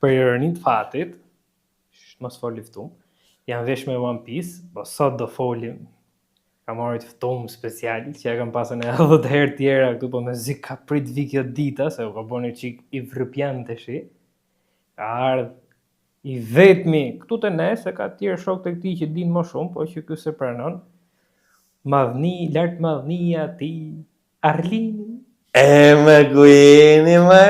Për ironi të fatit, sh, mos foli ftum, jam vesh me One Piece, po sot do folim. Kam marrë të ftum special, që e kam pasur edhe 10 herë tjera këtu, po mezi ka prit vi kjo dita, se u ka bo një çik i vrëpjan të shi. Ka ardhë i vetmi këtu te ne, se ka tjerë shokë të këtij që din më shumë, po që ky se pranon. Madhni, lart madhnia ti, Arlini. E me ku jeni më,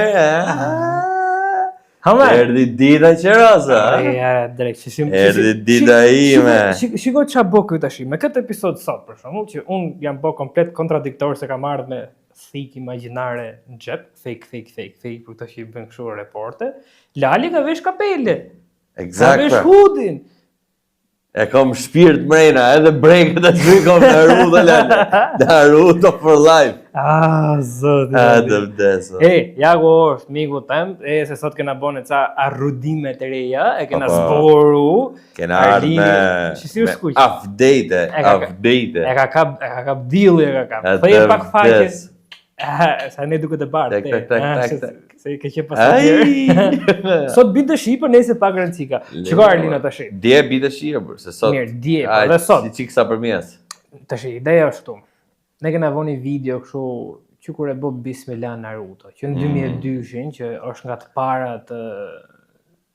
Ha më. Erdi dita që rosa. Ai, ja, drejt, që si, Erdi dita ime. Shiko, shiko ça bo ky tash. Me këtë episod sot për shembull, që un jam bo komplet kontradiktor se kam ardhur me thik imagjinare në xhep, fake, fake, fake, fake për këto që i bën kështu reporte. Lali ka vesh kapele. Ka Eksakt. vesh hudin. E kam shpirt mrena, edhe brekët e ty kam Naruto, lale. Naruto for life. Ah, zoti. A, zoti. të vdesë. E, ja ku është miku tem, e se sot kena bone ca arrudime të reja, e kena Po, po. zboru, Kena ardhë Arlini, me, që si është me skuq? update, E ka- update. e ka kap, e ka kap dilli, e ka kap. E Theje të pak faqe. vdes. Eh, Sa ne duket e bardhë. Tek, te. tek, tek, Ah, tek, se- tek. Se i ke qenë pasagjer. Ai! Sot binte shi, por nëse pak rëndësi ka. Shiko Arlina tash. Dje bite shi, bër, se sot. Mirë, dje, po Ai, edhe sot. Si çik sa përmjes. Tash ideja është këtu. Ne kena vënë një video kështu që kur e bë Bismillah Naruto, që në Mm. 2002-shin, që është nga të parat ë,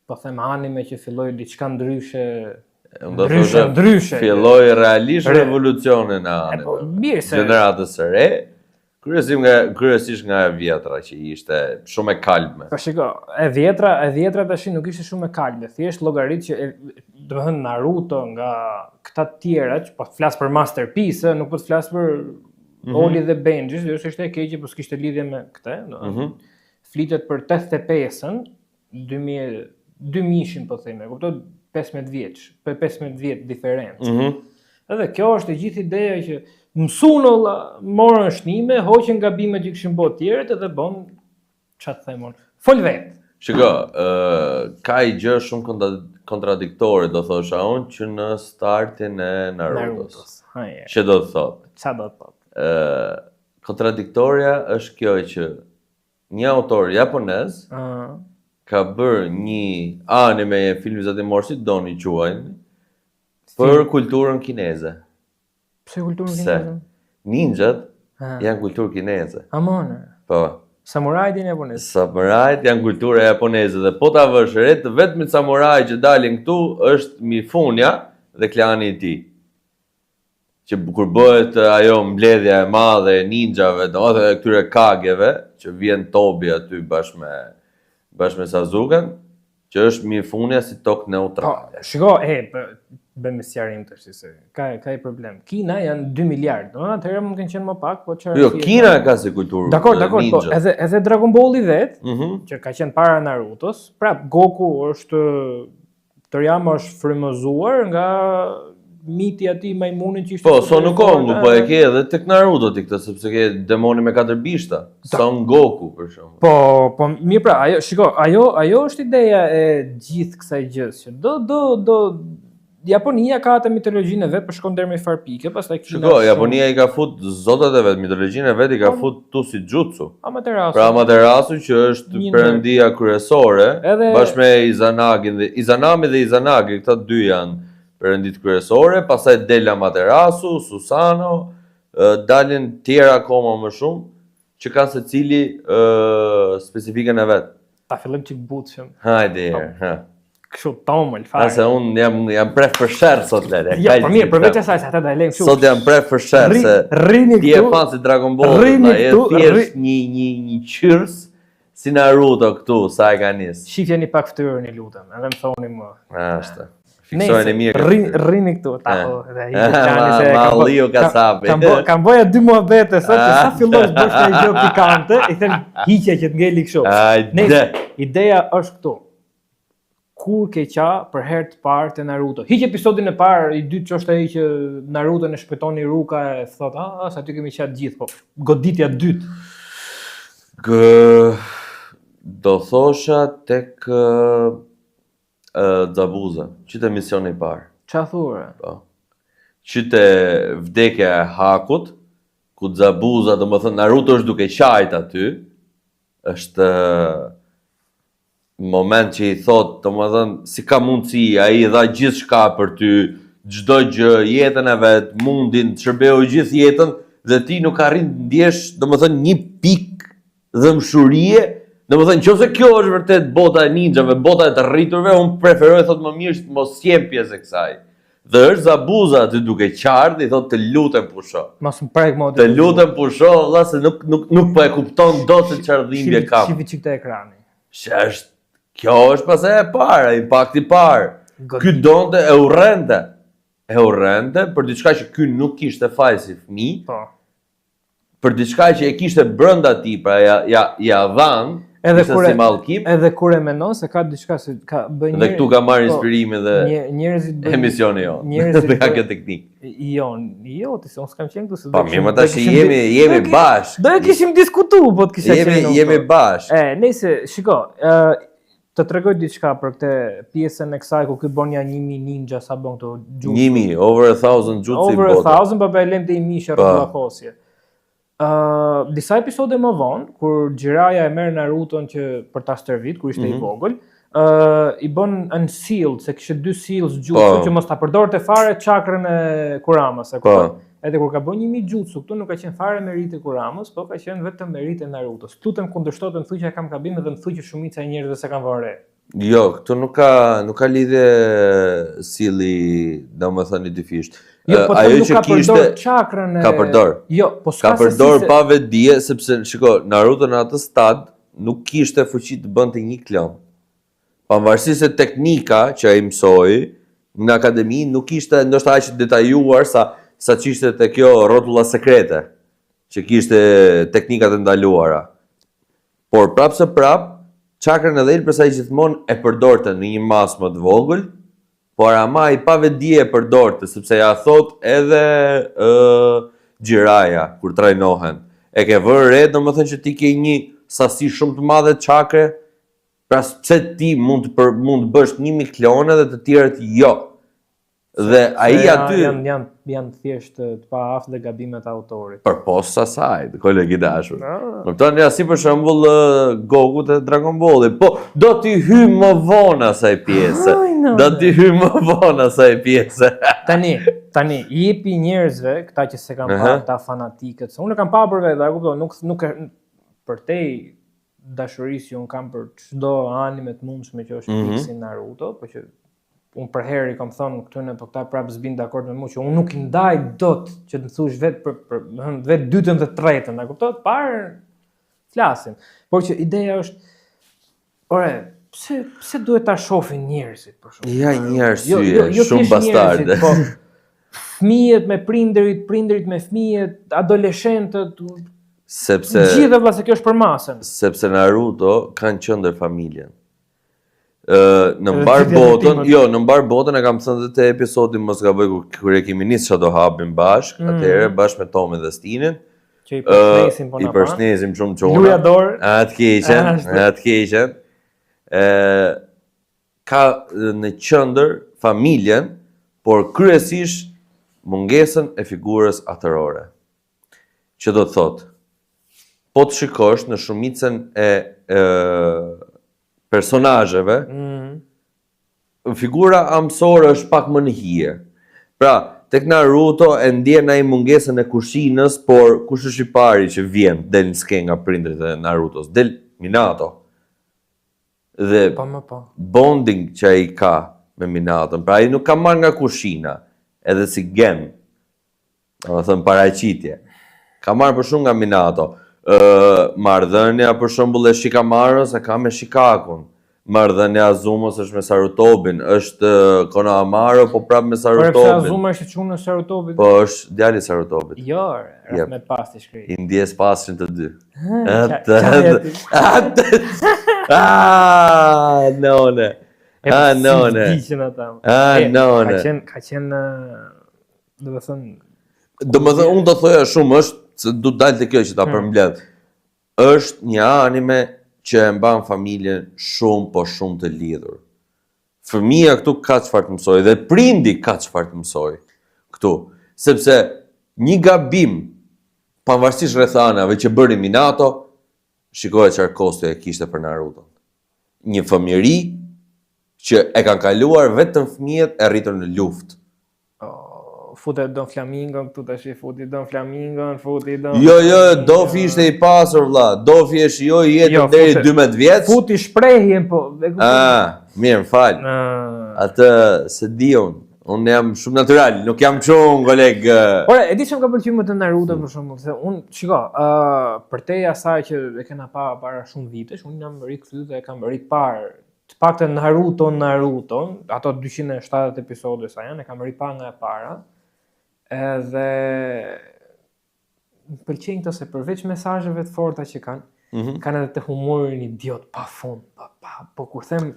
po them anime që filloi diçka ndryshe, Unë do ndryshe, thosha, ndryshe. Filloi realisht Re- revolucionin e E po, animeve. mirë se Gjeneratës së re, kryesisht nga kryesisht nga e vjetra që ishte shumë e kalme. Po shiko, e vjetra, e vjetra tash nuk ishte shumë e kalme, thjesht llogarit që e, do të thënë Naruto nga këta të tjera që po të flas për Masterpiece, ë, nuk po të flas për Mhm. Oli dhe Benji, jo se ishte e keqe, po s'kishte lidhje me këtë, do të thënë. Mhm. Flitet për 85-ën, 2000 2000-shin po themi, e kupton 15 vjeç, për 15 vjet diferencë. Mhm. Edhe kjo është e gjithë ideja që mësun olla, morën shnime, hoqën gabimet që kishin bërë tjerët edhe bën ç'a të them unë. Fol vet. Shiko, ë ka i gjë shumë kontra- kontradiktore, do thosha unë, që në startin e Narutos. Narutos. Haje. Që do të thotë? Ç'a do të thotë? Ë kontradiktoria është kjo që një autor japonez Ëh. ka bërë një anime e film zatimor si doni quajnë për kulturën kineze. Pse kulturën Pse? kineze? Ninjat Ha. janë kulturë kineze. Amon. Po, Samurajt janë japonez. samurajt janë kulturë japoneze dhe po ta vësh re, të vetmit samuraj që dalin këtu është Mifunja dhe klani i tij. Që kur bëhet ajo mbledhja e madhe e ninjave, domethënë e këtyre kageve, që vjen Tobi aty bashkë me bashkë me Sasuken, që është Mifunja si tokë Po, neutrale. shiko, e, po, bëjmë sqarim tash se ka ka i problem. Kina janë 2 miliard, domethënë atëherë mund të kenë qenë më pak, po çfarë? Jo, rëndësie Kina ka? e ka si kulturë. Dakor, dakor, po ninja. edhe edhe Dragon Balli vet, Mhm. që ka qenë para Narutos, prap Goku është Toriyama është frymëzuar nga miti ati majmunin që ishte Po, super Son i Wukong, fortë, po e e. ke edhe tek Naruto ti këtë, sepse ke demoni me katër bishta, Son Goku për shembull. Po, po mirë pra, ajo, shiko, ajo ajo është ideja e gjithë kësaj gjës që do do do Japonia ka atë mitologjinë e vet, po shkon deri në një farë pike, pastaj Kina. Shiko, shumë- Japonia i ka fut zotat e vet, mitologjinë e vet i ka Po. fut tu si jutsu. Amaterasu. Pra Amaterasu që është Një ndër- perëndia kryesore, Edhe- bashkë me Izanagin dhe Izanami dhe Izanagi, këta dy janë perëndit kryesore, pastaj del Amaterasu, Susano, ë, dalin tjera akoma më shumë që kanë secili ë specifikën e vet. Ta fillojmë çik butshëm. Hajde, herë, ha. Kështu tomël fare. Ha se unë jam jam pref për sherr sot lele. Jo, kaq po mirë, të përveç them. asaj se ata do e lejmë kështu. Sot jam pref për sherr Rri- se rrini ti je këtu. fan si Dragon Ball, Rrini vlla, je këtu, thjesht një një një qyrs si Naruto këtu sa e ka nis. Shifjeni pak fytyrën i lutem, edhe më thoni më. Ashtu. Fiksojeni mirë. këtë Rrini fytyrë. rrini këtu, ta Eh. po, dhe ai plani se Ma- kam ma Alliu kasapi. Kam bo, kam boja dy muhabete sot që sa Ah. fillosh bësh një gjë pikante, i them hiqe që të ngeli kështu. Hajde. Nëse ideja është këtu. Kur ke qa për herë të parë te Naruto? Hiq episodin e parë, i dytë që është ai që Naruto në shpëton Iruka e thot, ah, sa aty kemi qa të gjithë, po goditja e dytë. Gë do thosha tek ë ë, Zabuza, që te misioni i parë. Qa thua? Po. Që te vdekja e Hakut, ku Zabuza, domethënë Naruto është duke qajt aty, është ë, Moment që i thot, domethënë, si ka mundësi, ai dha gjithçka për ty, çdo gjë, jetën e vet, mundin, të shërbeu gjithë jetën dhe ti nuk arrin të ndjesh, domethënë, një pikë dhembshurie, domethënë, nëse kjo është vërtet bota e ninjave, bota e të rriturve, unë preferoj thot më mirë që të mos jem pjesë e kësaj. Dhe është Zabuza aty duke qarë dhe i thot të lutem pusho. Mos më prek më. Të lutem pusho, vëlla, se nuk nuk nuk po e kupton dot se çfarë dhimbje kam. Shifi çik te ekrani. Se është, kjo është pastaj e para, impakti i parë. Ky donte e urrente. E urrente për diçka që ky nuk kishte faj si fëmijë. Po. Për diçka që e kishte brenda tij, pra ja ja ja dhan, edhe kur si mallkim. Edhe kur e mendon se ka diçka se ka bëjnë Dhe këtu ka marrë po, inspirimin dhe një, njerëzit bëjnë emisioni jonë. Njerëzit nga kjo teknikë. Jo, jo, ti se unë s'kam qenë këtu se Po mirë, tash jemi jemi bashkë. Do e kishim diskutu, po të kisha qenë. Jemi jemi bashkë. E, nëse shiko, ë të tregoj diçka për këtë pjesën e kësaj ku ky bën ja 1000 ninja sa bën këto jutsu. 1000, over a thousand jutsu Over a thousand, po po e lëm te i mijë po. rrotullakosje. Ë, uh, disa episode më vonë, kur Jiraiya e merr Naruton që për ta stërvit kur ishte mm -hmm. i mhm. vogël, ë uh, i bën unsealed, se kishte dy seals jutsu po. që mos ta përdorte fare çakrën e Kuramës, e po. kupton? Edhe kur ka bërë 1000 jutsu këtu nuk ka qenë fare meritë e Kuramës, po ka qenë vetëm meritë e Narutos. Lutem kundërshto dhe më thuaj që e kam gabim dhe më thuaj që shumica e njerëzve s'e kanë vënë re. Jo, këtu nuk ka nuk ka lidhje seal-i, domethënë i dyfisht. Jo, po ajo që ka kishte përdor çakrën e ka përdor. Jo, po s'ka ka përdor se... pa vetëdije sepse shiko, Naruto në atë stad nuk kishte fuqi të bënte një klon. Pavarësisht se teknika që ai mësoi në akademi nuk ishte ndoshta aq e detajuar sa sa ç'ishte te kjo rrotulla sekrete që kishte teknikat e ndaluara. Por prapë se prapë, çakrën e dhelprës ai gjithmonë e përdorte në një masë më të vogël, por ama ai pa vetëdije e përdorte, sepse ja thotë edhe ë Jiraiya kur trajnohen. E ke vënë re domethënë që ti ke një sasi shumë të madhe çakre? Pra pse ti mund të për, mund të bësh 1000 klone dhe të tjerët jo? Dhe ai aty janë janë janë thjesht të paaftë dhe gabimet e autorit. Përpos asaj, koleg i dashur. Ah. Më kupton, ja si për shembull Goku te Dragon Balli, po do t'i hyj më vonë asaj pjese. Do t'i hyj më vonë asaj pjese. Tani, tani jepi njerëzve, këta që s'e kanë parë, këta fanatikët, se unë e kam parë për vetë, e kupton, nuk nuk e përtej dashurisë që unë kam për çdo anime të mundshme që është mm -hmm. fiksi Naruto, po që unë përherë i kam thënë këtyne, po këta prapë s'bin dakord me mua që unë nuk i ndaj dot që të më thuash vetë për, për më thënë, vetë dytën dhe tretën, a kupton? Parë flasim. Por që ideja është ore, pse pse duhet ta shohin njerëzit për shembull? Ja një arsye, jo, jo, jo shumë bastarde. Po fëmijët me prindërit, prindërit me fëmijët, adoleshentët, sepse gjithë vëlla se kjo është për masën. Sepse Naruto ka në qendër familjen. Në mbarë botën, jo, në mbarë botën e kam thënë dhe te episodi mos gaboj kur, kur e kemi nisë Shadow Hubin bashkë, mm. atëherë bashkë me Tomin dhe Stinin. Që i përshnesim po na. I përshnesim shumë çuna. Luja dorë. Atë keqen, atë keqen. Ë ka në qendër familjen, por kryesisht mungesën e figurës atërore. Që do të thotë, po të shikosh në shumicën e, e personazheve, mm. figura amsore është pak më në hije. Pra, tek Naruto e ndjen ai mungesën e kushinës, por kush është i pari që vjen, del në skenë nga prindërit e Narutos? Del Minato. Dhe po, më po. bonding që ai ka me Minaton, pra ai nuk ka marrë nga kushina, edhe si gen, Domethënë paraqitje. Ka marrë për shumë nga Minato. Ë marrëdhënia për shembull e Shikamaros e ka me Shikakun. Marrëdhënia e Azumës është me Sarutobin, është Konohamaru po prapë me Sarutobin. Po pse Azuma është çun e Sarutobit? Po është djali i Sarutobit. Jo, yep. me pasti shkri. I ndjes pashin të dy. Atë. Atë. Ah, none. Ah, none. Ah, none. Ka qenë ka qenë Do të thënë Do më thënë, unë do thoja shumë është, se du të dalë te kjo që ta hmm. përmbledh. Është një anime që e mban familjen shumë po shumë të lidhur. Fëmija këtu ka çfarë të mësojë dhe prindi ka çfarë të mësojë këtu, sepse një gabim pavarësisht rrethanave që bëri Minato, shikoje çfarë kosto e kishte për Naruto. Një fëmijëri që e kanë kaluar vetëm fëmijët e rritur në luftë. Oh, fute Don Flamingon këtu tash i futi Don Flamingon, futi Don Jo, jo, Dofi ishte i pasur vlla. Dofi e shijoi jetën jo, deri 12 vjeç. Futi shprehjen po. Ah, mirë, më fal. Atë s'e di unë. Unë jam shumë natyral, nuk jam kështu un koleg. Ore, e di ç'më ka pëlqyer më te Naruto për shembull, se unë, shiko, ë uh, përtej asaj që e kena pa para shumë vitesh, unë jam rikthy dhe e kam riparë të paktën Naruto Naruto, ato 270 episode sa janë, e kam ripa nga e para. Edhe më pëlqejnë këto se përveç mesazheve të forta që kanë, mm -hmm. kanë edhe të humorin idiot pa fund, pa pa, po kur them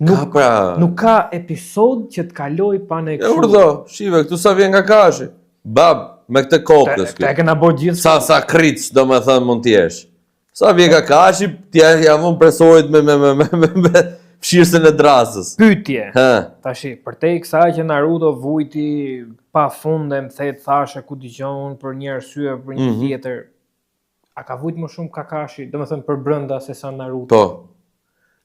nuk ka, pra... nuk ka episod që të kaloj pa në kështu. E urdhë, shive, këtu sa vjen Kakashi. Bab, me këtë kokës. Te, te kena bërë gjithë. Sa sa kric, domethënë mund të jesh. Sa vjen Kakashi, ti ja ja vën presorit me me me me me, me fshirësen e drasës. Pyetje. Hë. Tashi, përtej kësaj që Naruto vujti pa fund e më the të thashë ku dëgjon për një arsye për një mm -hmm. tjetër. A ka vujt më shumë Kakashi, domethënë për brenda se sa Naruto? Po.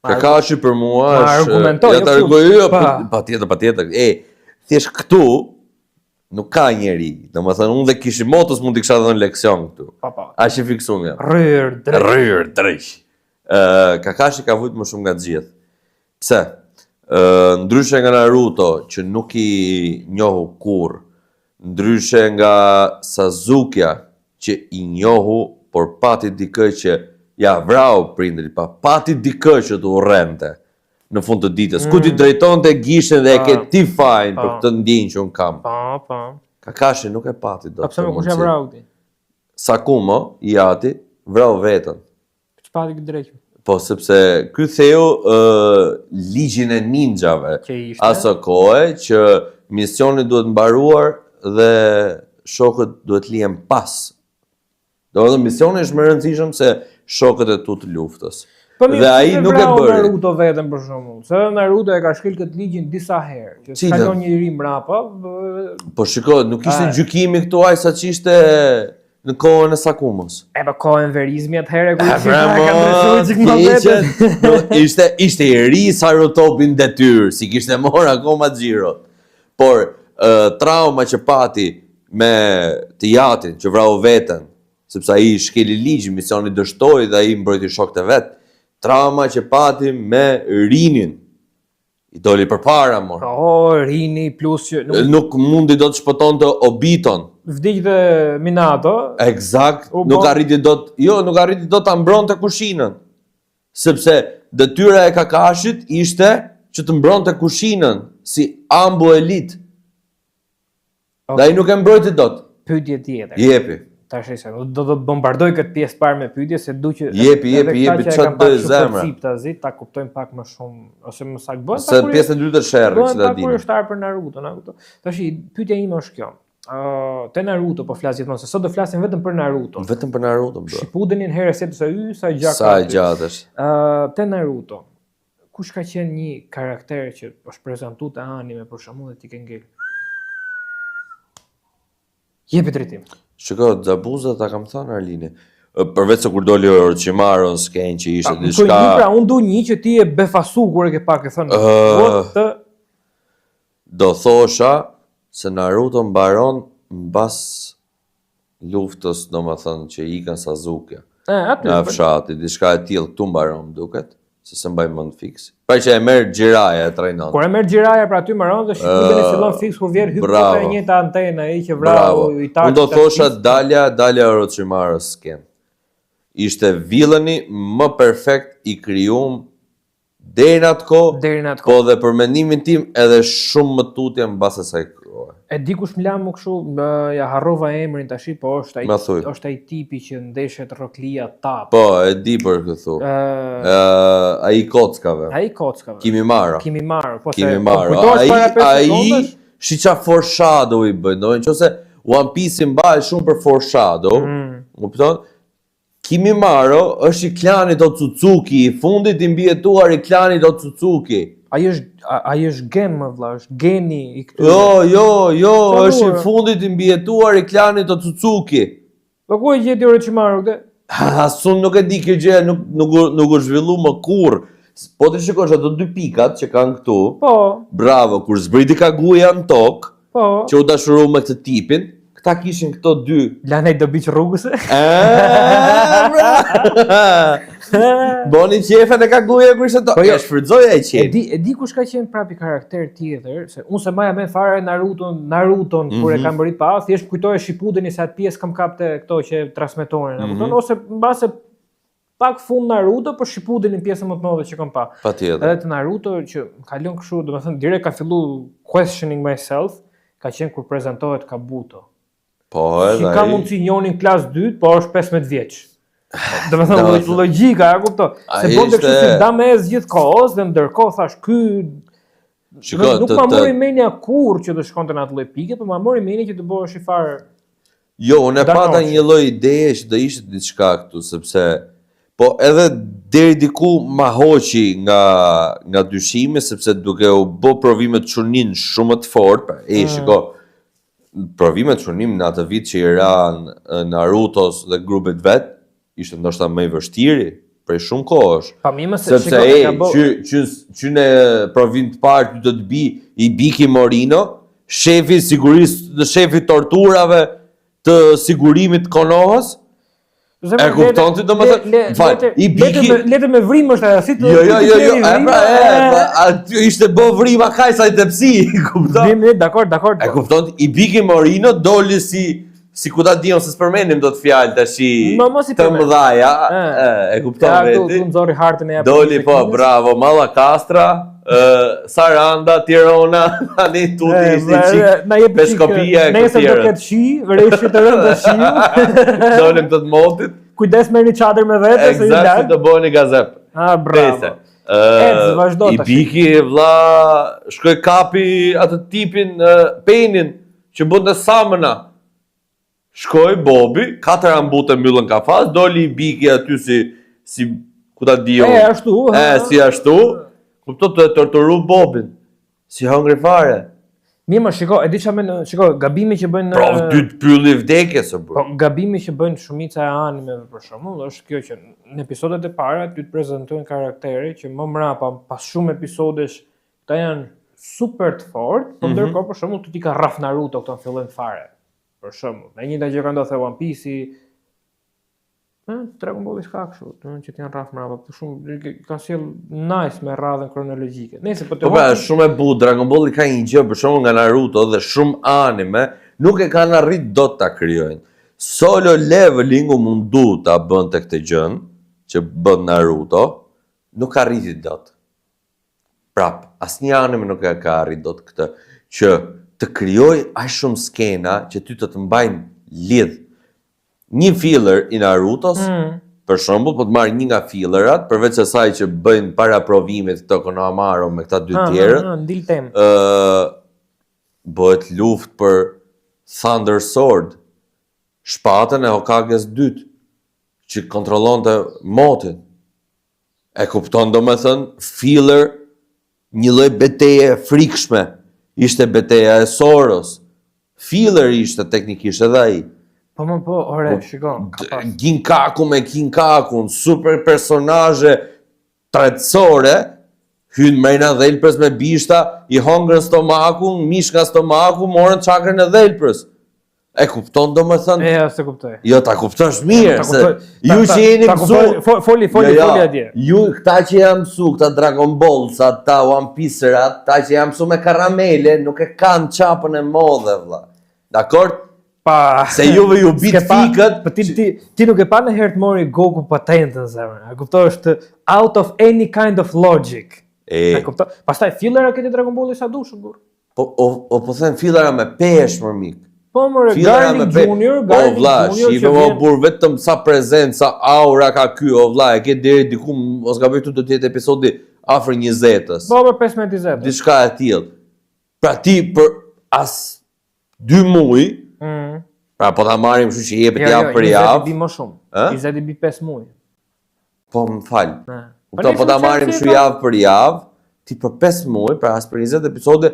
Kakashi për mua është argumentoj, ja ta argumentoj, jo, pa. patjetër, patjetër. E, thjesht këtu Nuk ka njeri, domethënë unë dhe Kishimotos mund t'i kisha dhënë leksion këtu. Po, po. Aq i fiksum jam. Rryrë dreq. Rryrë dreq. Uh, Kakashi ka vujt më shumë nga të gjithë. Pse? Uh, ndryshe nga Naruto, që nuk i njohu kurrë, ndryshe nga Sasukja, që i njohu, por pati dikë që ja vrau prindërit, pa pati dikë që të urrente. në fund të ditës. Mm. Ku t'i drejtonte gishtin dhe e ke ti fajin për këtë ndjenjë që unë kam. Po, po. Kakashi nuk e pati dot. Po pse më kush e vrau ti? Sakumo, i ati, vrau veten. Ç'pati këtë drejt? Po, sepse ky theu uh, ligjin e ninjave. Aso kohe që misioni duhet mbaruar dhe shokët duhet lihen pas Domethënë misioni është më i rëndësishëm se shokët e tu të luftës. Po mirë, dhe ai nuk e bëri. Naruto veten për shembull, se edhe Naruto e ka shkel këtë ligjin disa herë, që s'ka lënë njeri mbrapa. Po shiko, nuk ishte gjykimi këtu aq sa ç'ishte në kohën e Sakumos. E po kohën enverizmi atëherë kur ishte ka ndryshuar çik më vetë. Ishte ishte i ri Sarutobi në detyrë, s'i kishte marrë akoma xhirot. Por trauma që pati me të jatin që vrau veten, sepse ai shkeli ligjin, misioni dështoi dhe ai mbrojti shokët e vet. Trauma që pati me Rinin, i doli përpara mor. Po, Rini plus që nuk, nuk mundi dot të shpëtonte Obiton. Vdiq dhe Minato. Eksakt, nuk arriti dot, jo, nuk arriti dot ta mbronte Kushinën. Sepse detyra e Kakashit ishte që të mbronte Kushinën si Anbu elit. Okay. Dhe ai nuk e mbrojti dot. Pyetje tjetër. Jepi. Tash se do do të bombardoj këtë pjesë parë me pyetje se du që jepi jepi jepi ça të dojë zemra. Ciptazi ta kuptojmë pak më shumë ose më saktë bëhen. Se pjesën e dytë është sherri, që ta dini. Bëhen pak për Naruto, na kupton. Tash pyetja ime është kjo. Uh, te Naruto po flas gjithmonë se sot do flasim vetëm për Naruto. Vetëm për Naruto, bro. Shippudenin herë se se y sa gjatë. Sa e gjatë është. Uh, te Naruto. Kush ka qenë një karakter që është prezantu te anime për shembull dhe ti ke ngel? Jepi drejtim. Shiko, Zabuza ta kam thënë Arlini. Përveç se kur doli Orochimaru në skenë që ishte diçka. Po pra, unë du një që ti je befasu kur e ke pa ke thënë. Uh, What the Do thosha se Naruto mbaron mbas luftës, domethënë që ikën Sasuke. E, aty. Nga fshati, diçka e tillë këtu mbaron, më duket, se s'e mbaj mend fiks. Pra që e merr Jiraiya e trajnon. Kur e merr Jiraiya pra aty mbaron dhe Shippudeni fillon fiks kur vjen hyp te e njëjta antena ai që vrau Itachi. Unë do thosha dalja, dalja e Orochimarus skenë. Ishte villain-i më perfekt i krijum Deri në atë kohë, Deri në atë kohë. Po dhe për mendimin tim edhe shumë më tutje mbas asaj kohe. E di kush më la mu kështu, më ja harrova emrin tash, po është ai është ai tipi që ndeshet Rock Lee tap. Po, e di për kë thu. Ë, uh, ai i kockave. Ai i kockave. Kimimaro. Kimimaro, po se Kimimaro. Po, ai ai shi ça foreshadow i bën, do nëse One Piece i mbahet shumë për foreshadow, mm. më kupton? Kimimaro është i klanit Otsutsuki, i fundit i mbijetuar i klanit Otsutsuki. Ai është ai është gen më vëlla, është geni i këtyre. Jo, jo, jo, është i fundit i mbijetuar i klanit Otsutsuki. Po ku e gjeti Orochimaru këtë? As unë nuk e di kjo gjë, nuk nuk nuk u zhvillu më kurrë. Po të shikosh ato dy pikat që kanë këtu, Po, bravo, kur zbriti Kaguya në tokë, po. që u dashuru me këtë tipin, këta kishin këto dy. Lanë i dobiq rrugës. Eee, bra! Boni qefet e Kaguya kur ishte to. Po jo. E shfrytëzoi ai E qenë. di, e di kush ka qenë prapi karakter tjetër, se unë se maja men fare Naruto, Naruton kur e Mhm. kam bëri pa, thjesht kujtoja Shippuden se atë pjesë kam kapte këto që transmetonin, e kupton? Mhm. Ose mbase pak fund Naruto, por Shippudenin pjesën më të madhe që kam pa. Patjetër. Edhe të Naruto që më ka lënë kështu, domethënë direkt ka fillu questioning myself, ka qenë kur prezantohet Kabuto. Po, Si edhe ka ai. mundësi njëri në klasë 2, po është 15 vjeç. Do të thënë Domethënë- logjika, e kupton? Se Ai bonte kështu ishte- si damez gjithë kohës dhe ndërkohë thash ky Shiko, nuk të, ma të, mori mendja kurrë që të shkonte në atë lloj pike, po ma mori mendja që të bëhesh i farë Jo, unë e pata Danoshi. një lloj ideje që do ishte diçka këtu, sepse po edhe deri diku ma hoqi nga nga dyshimi sepse duke u bë provimet Chunin shumë të fortë, pra, e Mm. shiko, provimet Chunin në atë vit që i ranë e, Narutos dhe grupit vet, ishte ndoshta më i vështiri prej shumë kohësh. Pa mi se Sepse shiko, e, ka bo- që, që, që në provim të parë ty do të bi Ibiki Morino, shefi i sigurisë, dhe shefi i torturave të sigurimit të Konohës, Zemër, e kupton ti, domethënë, le- le- fal, le- i le të biki- me- Le të me vrimë është ajo, si të Jo, jo, si të jo, jo, kleri e vrima, pra, e, e, pra, aty ishte bë vrima kaq sa i tepsi, kupton? Vrim, le, dakor, dakor. E kupton? Ibiki Morino doli si si ku ta di unë se s'përmendim dot fjalë tash Më mos i të përmend. mëdhaja, E. e, e kupton Ja, këtu veti. tu nxorri hartën e Japonisë. Doli e po, Kinës. bravo, Mallakastra, ë, Saranda, Tirona, tani tuti E, ishte i çik. na jep çik, Peshkopia e Nesër do këtjerët. ketë shi, reshje të rëndë shiu. Dolëm të të motit, Kujdes merrni çadër me vete se ju Eksakt si lag. të bëheni gazep. Ah, bravo. Nese. Ec, Ë, vazhdo I tash. biki vlla, shkoi kapi atë tipin ë, penin që bënte samëna. Shkoi Bobi, katër ambute mbyllën kafaz, doli i biki aty si si ku ta di E, unë. ashtu. E, ha. si ashtu. Kupto të torturu Bobin. Si hëngri fare. Mirë, më shiko, e di çfarë më shiko, gabimi që bëjnë Provë dytë pylli vdekjes o burr. Po gabimi që bëjnë shumica e animeve për shembull është kjo që në episodet e para ty të prezantojnë karaktere që më mrapa pas shumë episodesh këta janë super të fortë, Mhm. po ndërkohë për shembull ty ti ka rraf Naruto këto në fillim fare. Për shembull, e njëjta gjë ka ndodhur te One Piece-i. Ë, Dragon Balli s'ka kështu, do të thonë që të janë rraf mrapa, po shumë kanë sjell nice me radhën kronologjike. Nëse po të Po pra, është shumë e butë, Dragon Balli ka një gjë për shembull nga Naruto dhe shumë anime nuk e kanë arrit dot ta krijojnë. Solo leveling u mundu ta bënte këtë gjën që bën Naruto, nuk arriti dot. Prap, asnjë anime nuk e ka arrit dot këtë që të krijoj aq shumë skena që ty të të mbajnë lidh. Një filler i Narutos, Mm. Për shembull, po të marr një nga fillerat, përveç asaj që bëjnë para provimit këto Konohamaru me këta dy Ha, tjerët, ha, ha, ndil tem. ë bëhet luftë për Thunder Sword, shpatën e Hokages dytë, që kontrollonte motin. E kupton do me thënë, filler një lloj beteje e frikshme, ishte beteja e Soros. Filler ishte teknikisht edhe ai. Po më po, ore, shiko, ka pas. Ginkaku me Kinkakun, super personazhe tretësore, hynë mrena dhelprës me bishta, i hongërën stomakun, mish nga stomaku, morën çakrën e dhelprës. E kupton do me thënë? E, ja, se kuptoj. Jo, ta kuptosh mirë, Ta se kuptoj. ju Ta- ta- që jeni ta mësu... kuptoj, fo- Foli, foli, Jo, jo, foli atje. Ju, këta që janë mësu, këta Dragon Ball, sa ta One Piece-rat, ta që janë mësu me karamele, nuk e kanë çapën e modhe, vlla. Dakor? Pa. Se juve ju bit S'ke pa- fikët, Po ti ti ti nuk e pa në herë të mori Goku patentën zemër. E kuptoj është out of any kind of logic. E, E kuptoj. Pastaj fillera këtë Dragon Balli sa dush burr. po, o, o po them fillera me peshë, mër mik. Po more Fillera me Garlic pe... Junior, O Garlic vlla, Junior shife që o vjen burr vetëm sa prezencë, sa aura ka ky, o vlla, e ke deri diku, mos gaboj këtu do të jetë episodi afër 20-ës. Po për 15 20. Diçka e tillë. Pra ti për as dy muaj, Mm. pra po ta marrim kështu që jepet Jo, jo, javë për 20 javë, bi më shumë. Ë? 20 i bi 5 muaj. po më fal. Ne. Kupton, po ta marrim kështu javë për javë, ti për 5 muaj, pra as për 20 episode,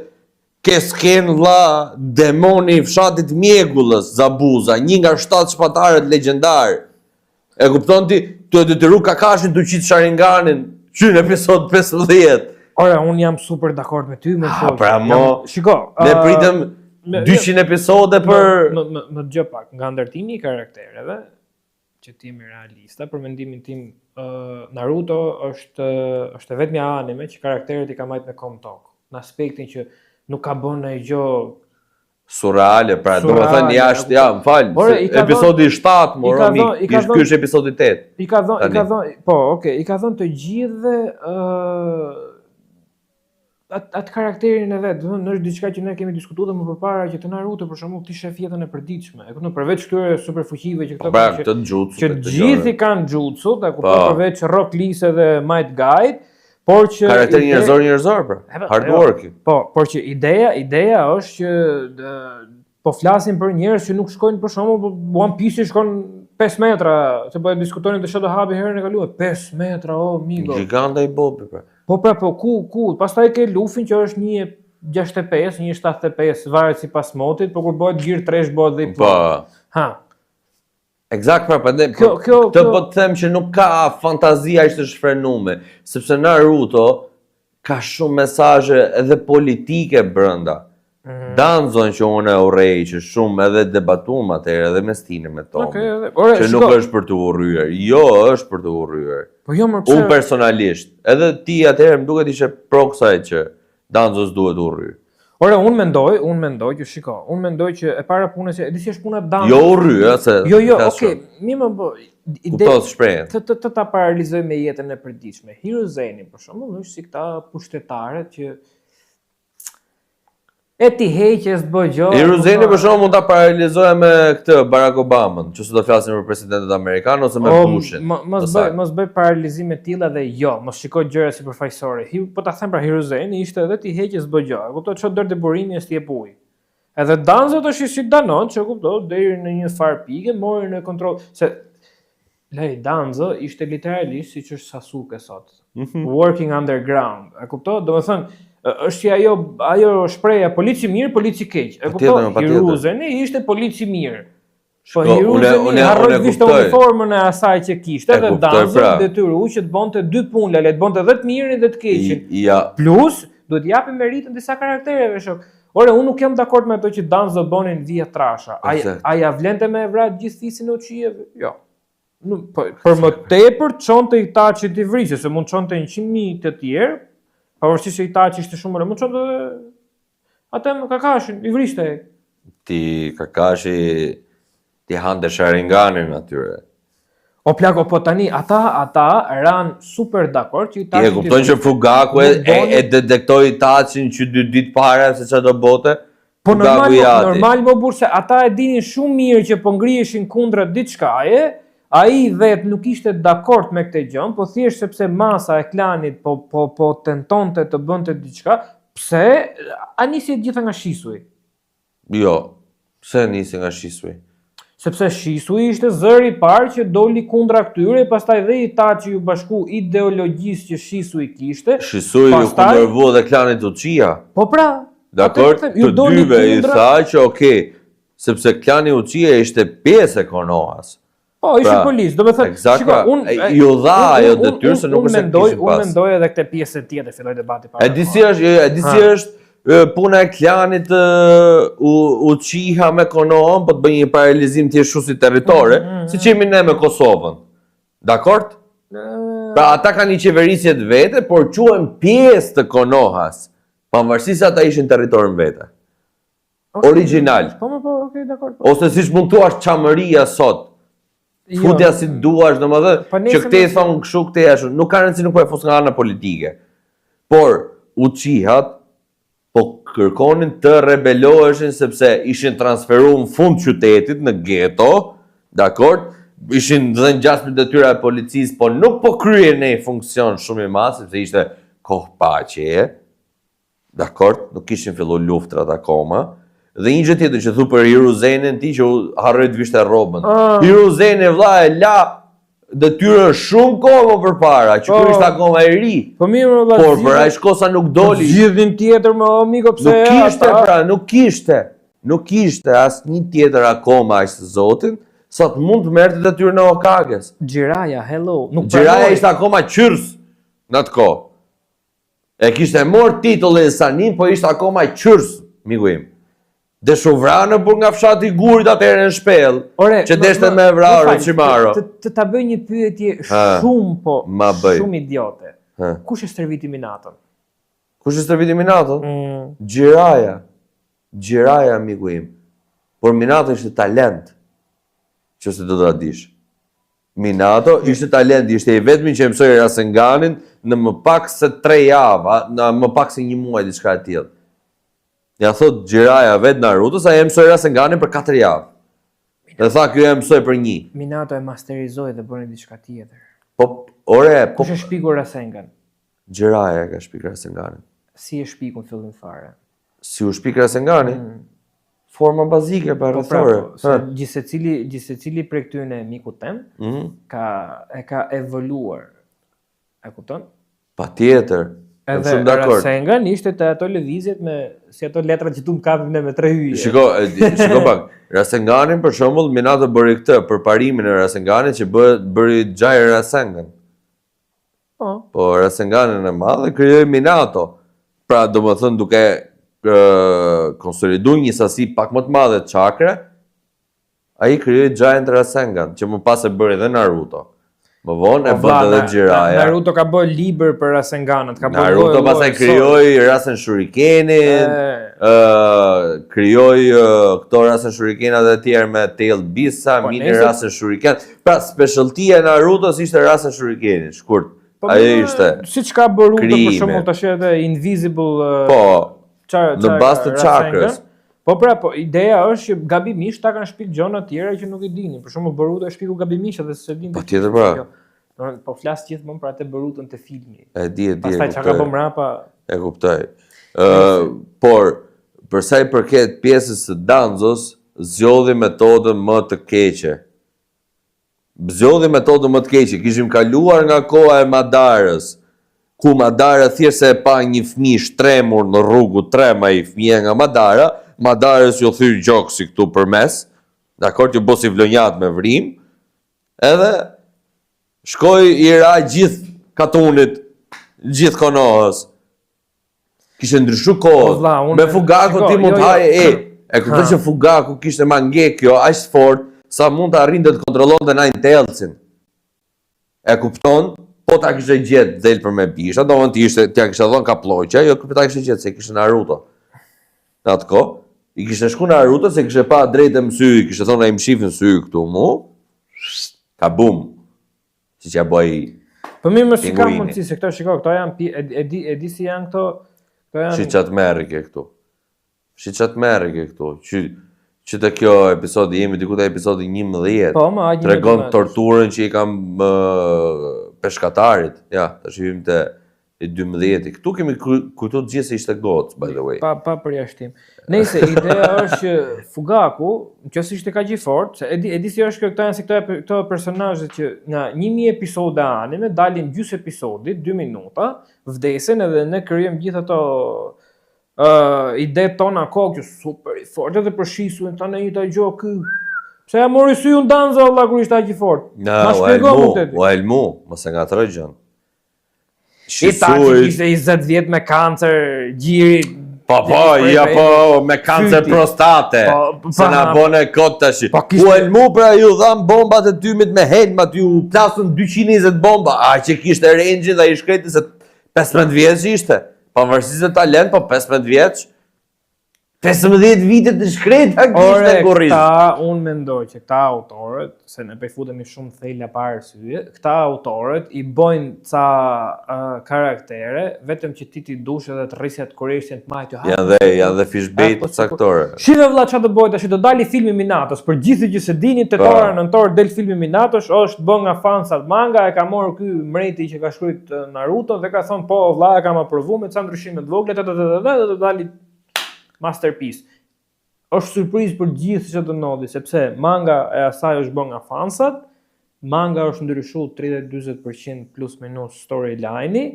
ke sken vlla demoni i fshatit Mjegullës, Zabuza, një nga shtatë shpatarët legjendar. E kupton ti, tu e detyru Kakashin tu qitë Sharinganin, Që në episod 15. Ora, unë jam super dakord me ty, më Ah, shok. pra, mo, Jam- Shiko, Ne ë, pritëm me- 200 episode për... Më, më, më dëgjoj pak, nga ndërtimi i karaktereve, që të jemi realista, për mendimin tim, ë, Naruto është është e vetmja anime që karakteret i ka majt me kom tokë, në aspektin që nuk ka bën ndonjë gjë Surreale, pra, do më thënë Surreale, jashtë, ja, më falë, Ore, i ka episodi 7, i moro, ka mik, dhënë- i ka ish- dhënë- ky është episodi 8. I ka dhënë, i ka Tani. dhënë, po, okay, i ka dhënë të gjithëve ë atë at karakterin e vet, do të thënë është diçka që ne kemi diskutuar dhe më përpara që të Naruto për shembull ti shef jetën e përditshme. E kupton, përveç këtyre superfuqive që Po këto pra, kanë që, këtë jutsu, që këtë gjithë gjëra. i kanë jutsu, e kupton Po. përveç Rock Lee edhe Might Guy, por që Karakteri ide- njerëzor njerëzor, pra. E, po, Hard jo. work. Po, por që ideja, ideja është që dë, po flasim për njerëz që nuk shkojnë për shembull po One Piece shkon 5 metra, se po e diskutonim te Shadow Hub herën e kaluar, 5 metra, o migo. Giganta i Bobi, pra. Po pra, po ku ku, pastaj ke Luffin që është 1.65, 1.75, varet sipas motit, po kur bëhet Gear 3 bëhet dhe i Po. plotë. Ha. Eksakt pra, prandaj Kjo- po, kjo- këtë kjo- po të them që nuk ka fantazi aq të shfrenume, sepse Naruto ka shumë mesazhe edhe politike brenda. Mm. Danzon që unë e urrej që shumë edhe debatum atëherë edhe me Stinin me Tomin. Okej, edhe. Ore, që nuk shiko. është për të urryer. Jo, është për të urryer. Po jo, më pse? Unë personalisht, edhe ti atëherë më duket ishe pro kësaj që Danzo s'duhet urryer. Ore, unë mendoj, unë mendoj që shiko, unë mendoj që e para punës, e di si është puna Danzo. Jo urryer, ë, se Jo, jo, flas okay, shumë. mirë më po ide Kupto shprehjen. të të, të ta paralizoj me jetën e përditshme. Hiruzeni për shembull është si këta pushtetarët që e ti heqe s'bë gjë. Hiruzeni kupton? për shembull mund ta paralizoja me këtë Barack Obamën, që do flasim për presidentët amerikanë ose me O, Bushin. mo- Mos të bëj, saktë. mos bëj paralizime të tilla dhe jo, mos shikoj gjëra sipërfaqësore. Hi, po ta them pra Hiruzeni ishte edhe ti heqe s'bë gjë. E kupton ço dërë burimi është jep ujë. Edhe Danzo tash si Danon, që e kupton, deri në një farë pike mori në kontroll se Lej, Danzo ishte literalisht siç është Sasuke sot. Mhm. Working underground. E kupton? Domethënë, ë, është si ajo ajo shprehja polici mirë, polici keq. E Patjetër, kupton? patjetër. Hiruzeni ishte polici mirë. Po Shiko, une- Hiruzeni une- harroi une të vishte kuptoj. uniformën e asaj që kishte E dhe kuptoj, Danzo pra. detyru që të bonte dy punë, lale, të bonte edhe të mirin dhe të keqin. I- Ja, Plus, duhet japim meritën disa karaktereve, shok. Ore, unë nuk jam dakord me ato që Danzo bonin vija trasha. A, Eksakt. a ja vlente me e vra gjithë fisin e Uchieve? Jo. Nuk, po, për më tepër çonte Itachi t'i vrisë, se mund çonte 100.000 të tjerë, pavarësisht se Itachi ishte shumë më, mund çonte edhe atë më Kakashin, i vriste. ti Kakashi ti hante Sharinganin atyre. O plako, po tani ata ata ran super dakord që Ti Itachi e kupton që Fugaku e, Nuk boni- e, e detektoi Itachin që dy ditë para se çfarë do bote? Po Fugaku normal, i mo, ati. normal mo burr se ata e dinin shumë mirë që po ngriheshin kundra diçkaje, ai vet nuk ishte dakord me këtë gjë, po thjesht sepse masa e klanit po po po tentonte të bënte diçka, pse a nisi e gjitha nga Shisui? Jo. Pse nisi nga Shisui? Sepse Shisui ishte zëri i parë që doli kundra këtyre, pastaj dhe Itachi ju bashku ideologjisë që Shisui kishte. Shisui ju Pastaj- kundërvu dhe klanit Uchiha. Po pra, Dakor, atë them, ju të doli dyve i kundra- tha që okay, sepse klani Uchiha ishte pjesë e Konohas. Po, ishin Pra, policë, do me thënë, Eksakt, shiko, pra, unë e, ju dha ajo detyrë se nuk unë është se mendoj, kishin unë pas. mendoj edhe këtë pjesë tjetër filloi debati para. E di si është, jo, e di si Ha. është e, puna e klanit e, u Uchiha me Konohën, po të bëj një paralelizim thjesht kështu si territore, Mm, mm, siç jemi ne me Kosovën. Dakor? Pra ata kanë një qeverisje të vete, por quhen pjesë të Konohas, pavarësisht se ata ishin territorin vete. Origjinal. Po, më po, okay, dakor. Po. Ose siç mund thuash Çamëria sot, Jo. futja si duash, domethënë Po që nesër këtej mos- thon kështu, këtej ashtu, nuk ka rëndësi nuk po e fus nga ana politike. Por Uchihat po kërkonin të rebeloheshin sepse ishin transferuar në fund qytetit në geto, dakor? Ishin dhënë gjasme detyra e policisë, po nuk po kryen në funksion shumë i madh sepse ishte kohë paqeje. Dakor, nuk kishin fillu luftrat akoma. Dhe një gjë tjetër që thu për Hiruzenin ti që u harroi të vishte rrobën. Ah. Hiruzeni vlla e la detyrën shumë kohë më përpara, që ky Po. ishte akoma i ri. Po mirë, më valla. Por zgjidhnin- për aq kohë sa nuk doli, Zgjidhnin tjetër më o miko pse nuk kishte ata- pra, nuk kishte. Nuk kishte asnjë tjetër akoma aq të Zotin, sa të mund të merrte detyrën e Okages. Gjiraja, hello. Nuk Gjiraja pranoi. ishte akoma qyrs. Në atë kohë. E kishte marrë titullin Sanin, po ishte akoma qyrs, miku im. Desh u vra në burg nga fshati i gurit atëherë në shpellë, Ore, që deshte me vra Orochimaru. Të, të ta bëj një pyetje shumë po shumë idiote. Ha. Kush e stërviti Minaton? Kush e stërviti Minaton? Mm. Jiraiya. Jiraiya miku im. Por Minato ishte talent. Që se do ta dish. Minato ishte talent, ishte i vetmi që e mësoi Rasenganin në më pak se 3 javë, në më pak se një muaj diçka e tillë. Ja thot Jiraiya vetë Narutos, ai e mësoi Rasenganin për 4 javë. Dhe tha ky e mësoi për një. Minato e masterizoi dhe bëri diçka tjetër. Po, ore, po Kush e shpiku Rasengan? Jiraiya e ka shpikur Rasenganin. Si e shpiku në fillim fare? Si u shpik Rasengani? Mm. Forma bazike pa po, pra, rrethore. Po, se gjithsecili gjithsecili prej këtyre mikut tem mm -hmm. ka e ka evoluar. E kupton? Patjetër. Edhe shumë dakord. Rasengan ishte te ato lëvizjet me si ato letrat që tu më kapim ne me tre yje. Shiko, shiko pak. Rasenganin për shembull Minato bëri këtë përparimin e Rasenganit që bëri bëri Giant Rasengan. Po. Po Rasenganin e madh e krijoi Minato. Pra, domethënë duke konsolidu një sasi pak më të madhe çakre, ai krijoi Giant Rasengan, që më pas e bëri edhe Naruto. Më vonë e po, bënte edhe Jiraiya. Naruto ka bërë libër për Rasenganët, ka bërë Naruto pastaj krijoi Rasen Shurikenin, ë krijoi këto Rasen Shurikenat e tjerë me Tail Beast, po, mini Rasen Shuriken. Pra specialty e Narutos ishte Rasen Shurikeni, shkurt. Po, Ajo ishte. Siç ka bërë Boruto për shembull tash edhe Invisible Po. Çar, në bazë të çakrës. Po pra, po ideja është që gabimisht ta kanë shpik gjëra të tjera që nuk i dinin. Për shembull Boruto e shpiku gabimisht edhe s'e dinin. Po tjetër pra. Do po flas gjithmonë për atë Borutën te filmi. E di, e di. Pastaj çka ka bërë mbrapa? E kuptoj. Ë, uh, por për sa i përket pjesës së Danzos, zgjodhi metodën më të keqe. Zgjodhi metodën më të keqe, kishim kaluar nga koha e Madarës, ku Madara thjesht se e pa një fëmijë shtremur në rrugë u trem ai fëmija nga Madara, Madarës ju thy gjoksi këtu përmes, dakord ju bë si vlonjat me vrimë, edhe shkoi i ra gjithë katunit, gjithë Konohës. Kishte ndryshu kohët. Po, Me Fugaku ti mund jo, të jo. haje e. E kuptoj që Fugaku kishte Mangekyo aq të fort sa mund të arrinte të kontrollonte Nine Tailsin. E kupton? Po ta kishte gjetë dhelpër me bishta, domethënë ti ishte t'ja kishte dhënë kaploqja, jo po ta kishte gjetë se kishte Naruto. Në atë kohë, i kishte shku Naruto se kishte pa drejt e në sy, i kishte thonë ai më shif në sy këtu mu. Ka bum. Siç ja bëj Po mirë, mos si ka mundësi se këto shiko, këto janë e, e di e di si janë këto, këto janë Shi ça tmerri ke këtu. Shi ça tmerri ke këtu. Që që te kjo episodi jemi diku te episodi 11. Po, ma, tregon torturën që i kam peshkatarit. Ja, tash hyjmë te i 12-i. Këtu kemi kujtu të gjithë se ishte gocë, by the way. Pa, pa përjashtim. Nëse ideja është që Fugaku, nëse ishte kaq i fortë, se e di, e di si është kjo, këto janë si këto, këto personazhe që nga 1000 episode anime dalin gjysë episodi, 2 minuta, vdesin edhe ne krijojmë gjithë ato uh, ide tona kohë që super i fortë edhe për Shisuin tani një ta gjë ky Pse ja mori syun Danzo valla kur ishte aq i fortë? Na, Ma u shpjego elmu, mu këtë. u elmu, mos e ngatërro gjën. Itachi kishte 20 vjet me kancer gjiri. Po po, ja po me kancer prostate. Po, po, se na bone kot tash. Po, kishte... U helmu pra ju dham bombat e tymit me helm aty u plasën 220 bomba. A që kishte range dhe i shkreti se 15 vjeç ishte. Pavarësisht se talent, po 15 vjeç. 15 vite të shkreta kishte Ore, kurriz. këta, unë mendoj që këta autorët, se ne po i futemi shumë thella pa arsye, këta autorët i bëjnë ca uh, karaktere, vetëm që ti t'i dush edhe të rrisja të kureshtjen të majtë. Janë dhe janë dhe fishbait po, ca aktore. Shive vlla çfarë do bëhet tash, do dali filmi Minatos, për gjithë që se dini, tetora nëntor del filmi Minatos, është bë nga fansat manga, e ka marrë ky mreti që ka shkruajt Naruto dhe ka thënë po vlla e kam aprovu me ca ndryshime të vogla, ta ta ta ta dhe do dali masterpiece. Është surprizë për gjithë që do ndodhi, sepse manga e asaj është bërë nga fansat, manga është ndryshu 30-40% plus minus storyline-i,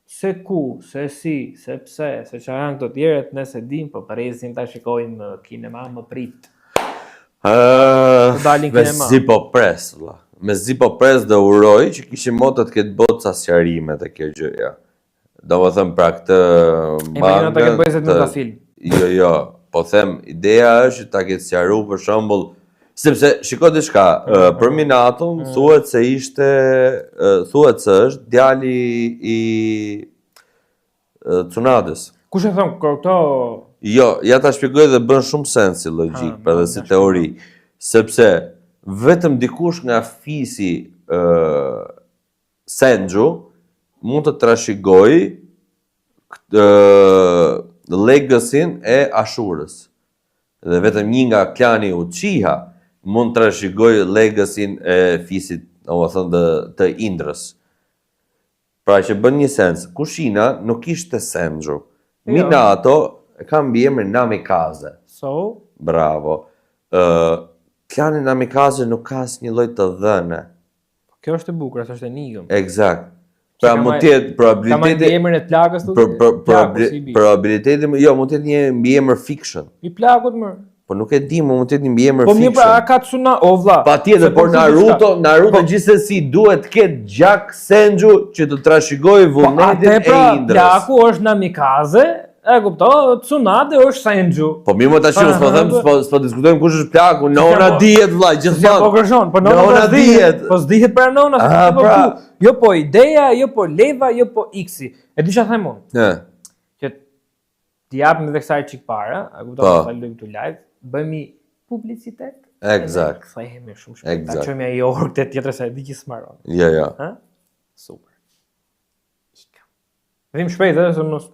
se ku, se si, se pse, se çfarë janë këto tjerët, ne se dim, po presim ta shikojmë në kinema më prit. Ëh, Të dalin kinema. Mezi po pres, vlla. Mezi po pres dhe uroj që Kishimoto të ketë bërë ca sqarime te kjo gjëja. Domethënë pra këtë Imagjino ta ketë bërë 20 minuta film. Jo, jo, po them, ideja është që ta ketë sqaruar për shembull, sepse shiko diçka, ë, për Minaton thuhet se ishte ë, thuhet se është djali i ë, Tsunades. Kush e thon këto Jo, ja ta shpjegoj dhe bën shumë sens si logjik, Ha, pra dhe na si shpjego. teori, sepse vetëm dikush nga fisi ë Senju mund të trashëgojë këtë legacy-n e Ashurës. Dhe vetëm një nga klani Uchiha mund të trashëgojë legacy-n e fisit, domethënë të, të Indrës. Pra që bën një sens, Kushina nuk ishte Senju. Jo. Minato e ka mbiemrin Namikaze. So, Bravo. Ë klani Namikaze nuk ka asnjë lloj të dhëne. kjo është e bukur, është enigëm. Eksakt. Pra ka mund marrë- të jetë Ka marrë probabiliteti mbiemrin e plakës tu. për për Plaku, si i bi. probabiliteti jo mund të jetë një mbiemër fiction. I plakut më. Po nuk e di, mund të jetë një mbiemër Po mirë fiction. pra, a ka Tsuna, o vlla. Patjetër, Se po por të them diçka. Naruto, Naruto gjithsesi duhet të ketë gjak Senju që të trashëgojë Po vullnetin atë pra, e Indrës. plaku është Namikaze, e kupto, Tsunade është Senju. Po mirë, më tash unë s'po them, s'po s'po diskutojmë kush është plaku, nona po- dihet vlla, Ja, po gjithmonë. kërshon, po nona, Nona po s'dihet. dihet. Po s'dihet pra nona, se Ah, po pra. ku. Jo po ideja, jo po leva, jo po X-i. E di çfarë them unë? Ë, Që t'i japim edhe kësaj çik para, a kupton, Po. sa luajmë këtu live, bëjmë publicitet. Eksakt. edhe Kthehemi shumë shpejt. Ta Eksakt. çojmë ai orë këtë tjetër se e di që s'maron. Jo, jo. Ha? Super. Ikëm. Vim shpejt, edhe se mos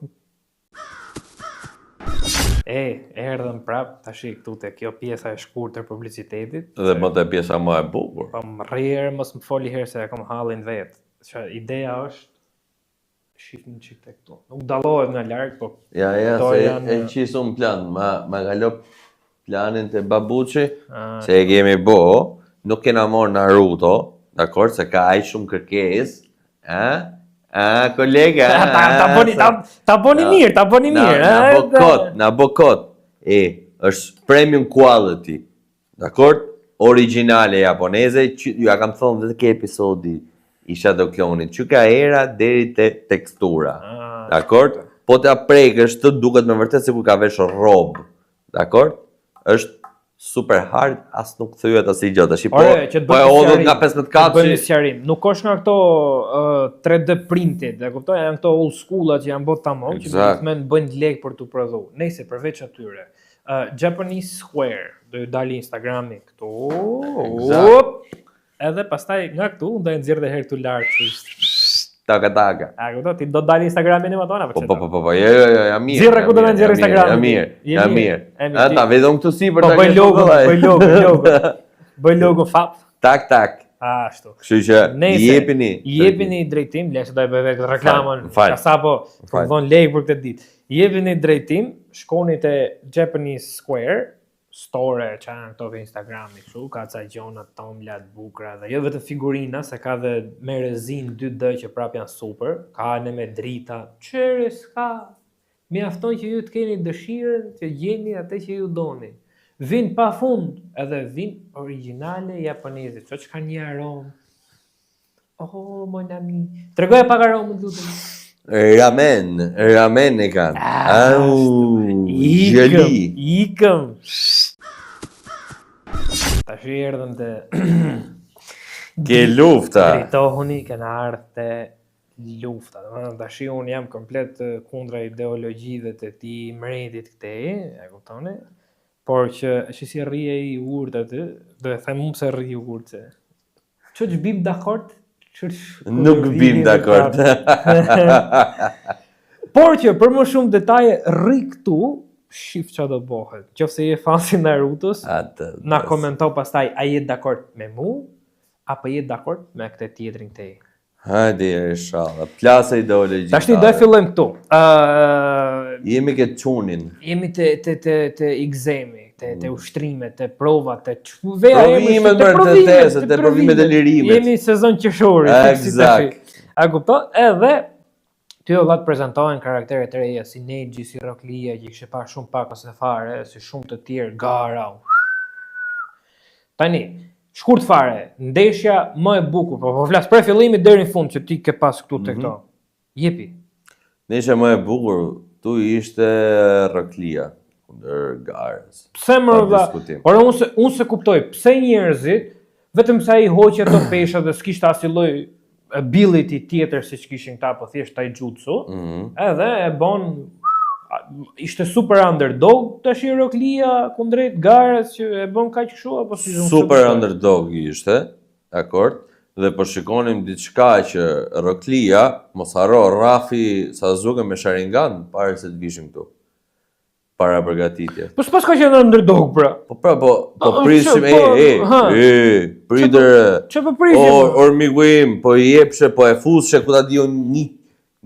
E, erdhëm prap tash këtu te kjo pjesa e shkurtër publicitetit. Dhe më të pjesa më e bukur. Po më rrjerë, mos më foli herë se e kam hallin vet. Që ideja është shifni çik tek këtu. Nuk dallohet nga larg, po Ja, ja, Këto se janë- e qisum plan, ma, ma kalo planin të babuçi, a, se e kemi bo, nuk kena marrë Naruto, dakor, se ka aq shumë kërkesë, a? A, kolega, ta, ta, ta bëni ta, ta bëni Na- mirë, ta bëni Na, mirë, na eh, bo kot, na bo kot. E, është premium quality. Dakor? Origjinale japoneze, që ju ja kam thonë dhe ke episodi i Shadow Clone-it, që ka era deri te tekstura. Ah, Dakor? Po ta prekësh të duket me vërtet sikur ka vesh rob. Dakor? Është super hard, as nuk thyet asnjë gjë. Tash po Ore, që të po e bëjmë hodhët sqarim, nga Të 15 katëshi. bëjmë një sqarim. Nuk është nga këto uh, 3D printed, e kuptoj, janë këto old schoolat që janë bërë tamam, që Eksakt. biznesmen bëjnë lek për t'u prodhuar. Nëse përveç atyre, uh, Japanese Square, do ju dali Instagrami këtu. Eksakt. Op, edhe pastaj nga këtu unë do e nxjerr edhe herë këtu lart. kështu. Taka taka. A kupton, ti do dali Instagramin e Madonna apo Po çfarë? po po po, po, jo jo jo, jam mirë. Nxjerrë jam ku do na mirë, nxjerrë jam mirë, Instagramin, Jam mirë, je jam mirë. mirë. E mirë, A ti- ta vetëm këtu sipër Po ta bëj kesh logo, vëllai. bëj logo, logo. Bëj logo fap. Tak tak. Ashtu. Kështu që Nëse, jepini. Jepini drejtim, le se do e bëj vetë reklamën, Fal, fal. ka sapo po Fal. më dhon lek për këtë ditë. Jepini drejtim, shkoni te Japanese Square, store që janë këto ke Instagrami kështu, ka ca gjona tomla të bukura dhe jo vetëm figurina, se ka dhe me rezin 2D që prap janë super, ka edhe me drita, çere s'ka. Mjafton që ju të keni dëshirën të gjeni atë që ju doni. Vin pa fund, edhe vin origjinale japoneze, ço që ka një aromë. Oh, mon ami. Tregoja pak aromën, lutem. Ramen, ramen e kanë. Ah, Au, Ikëm, gjeli. ikëm. Tash erdhëm te Ke lufta. Drejtohuni, kena ardhë te lufta. Domethënë tash unë jam komplet eh, kundra ideologjive të tij mretit këtej, e kuptoni? Por që që si rri ai i urtë aty, do e them unë pse rri i urtë. se. Që që bim dakord? Që që Nuk bim dakord. Por që për më shumë detaje rri këtu, shif çfarë do bëhet. Qofse je fan i Narutos, Atë. na komento pastaj a je dakord me mu apo je dakord me këtë tjetrin këtej. Hajde, inshallah. Plasa ideologjike. Tashti do e fillojmë këtu. Ë Jemi ke çunin. jemi te te te te exami, te te ushtrimet, te provat, te ç'veja Provimet, mërë, te testet, te provimet e lirimit. Jemi sezon qershori, si Eksakt. tashi. A kupton? Edhe ty o vlla të prezantohen karaktere të reja si Neji, si Rock Lee, që i kishe parë shumë pak ose fare, si shumë të tjerë, Gara. Tani, Shkurt fare, ndeshja më e bukur, po po flas prej fillimit deri në fund që ti ke pas këtu te këto. Jepi. Ndeshja më e bukur tu ishte Rock Lee-a kundër Gaarës. Pse më Pa vlla? diskutim. Ore unë se unë se kuptoj pse njerëzit vetëm se ai hoqi ato pesha dhe s'kishte asnjë lloj ability tjetër siç kishin këta, po thjesht taijutsu, edhe e bon ishte super underdog tash i Rock Lee-a kundrejt Gaarës që e bon kaq kështu apo si unë s'e Super kuptoj. underdog ishte, dakord, dhe po shikonim diçka që Rock Lee-a, mos harro, rrafi Sasuke me Sharingan para se të vishim këtu. Para përgatitje. Po s'pas ka qenë underdog pra. Po pra, po, po Po, prishim, që- e, po, e, ha. e, pritër, Ç'po po prishim? Or, or miku im, po i jepshe, po e fushe, ku ta di unë një,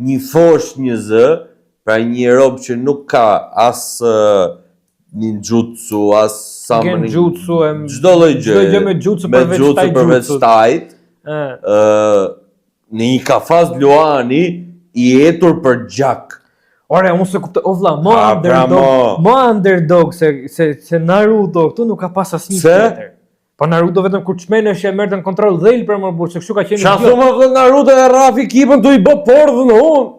një fosh një zë, pra një rob që nuk ka as uh, ninjutsu, as summoning, Genjutsu e çdo lloj gjë. Çdo gjë me jutsu me përveç jutsu përveç taijutsu. tajt, Ë. ë në një kafaz luani i etur për gjak. Ore, unë se kuptoj, o vlla, më A, pra, underdog, mo. më underdog se se se Naruto këtu nuk ka pas asnjë Se? tjetër. Po Naruto vetëm kur çmenesh e merrte në kontroll dhel për më burr, se kështu ka qenë. Qa idiot. thu më vëllë Naruto e rrafi Kibën tu i bë pordhën në unë?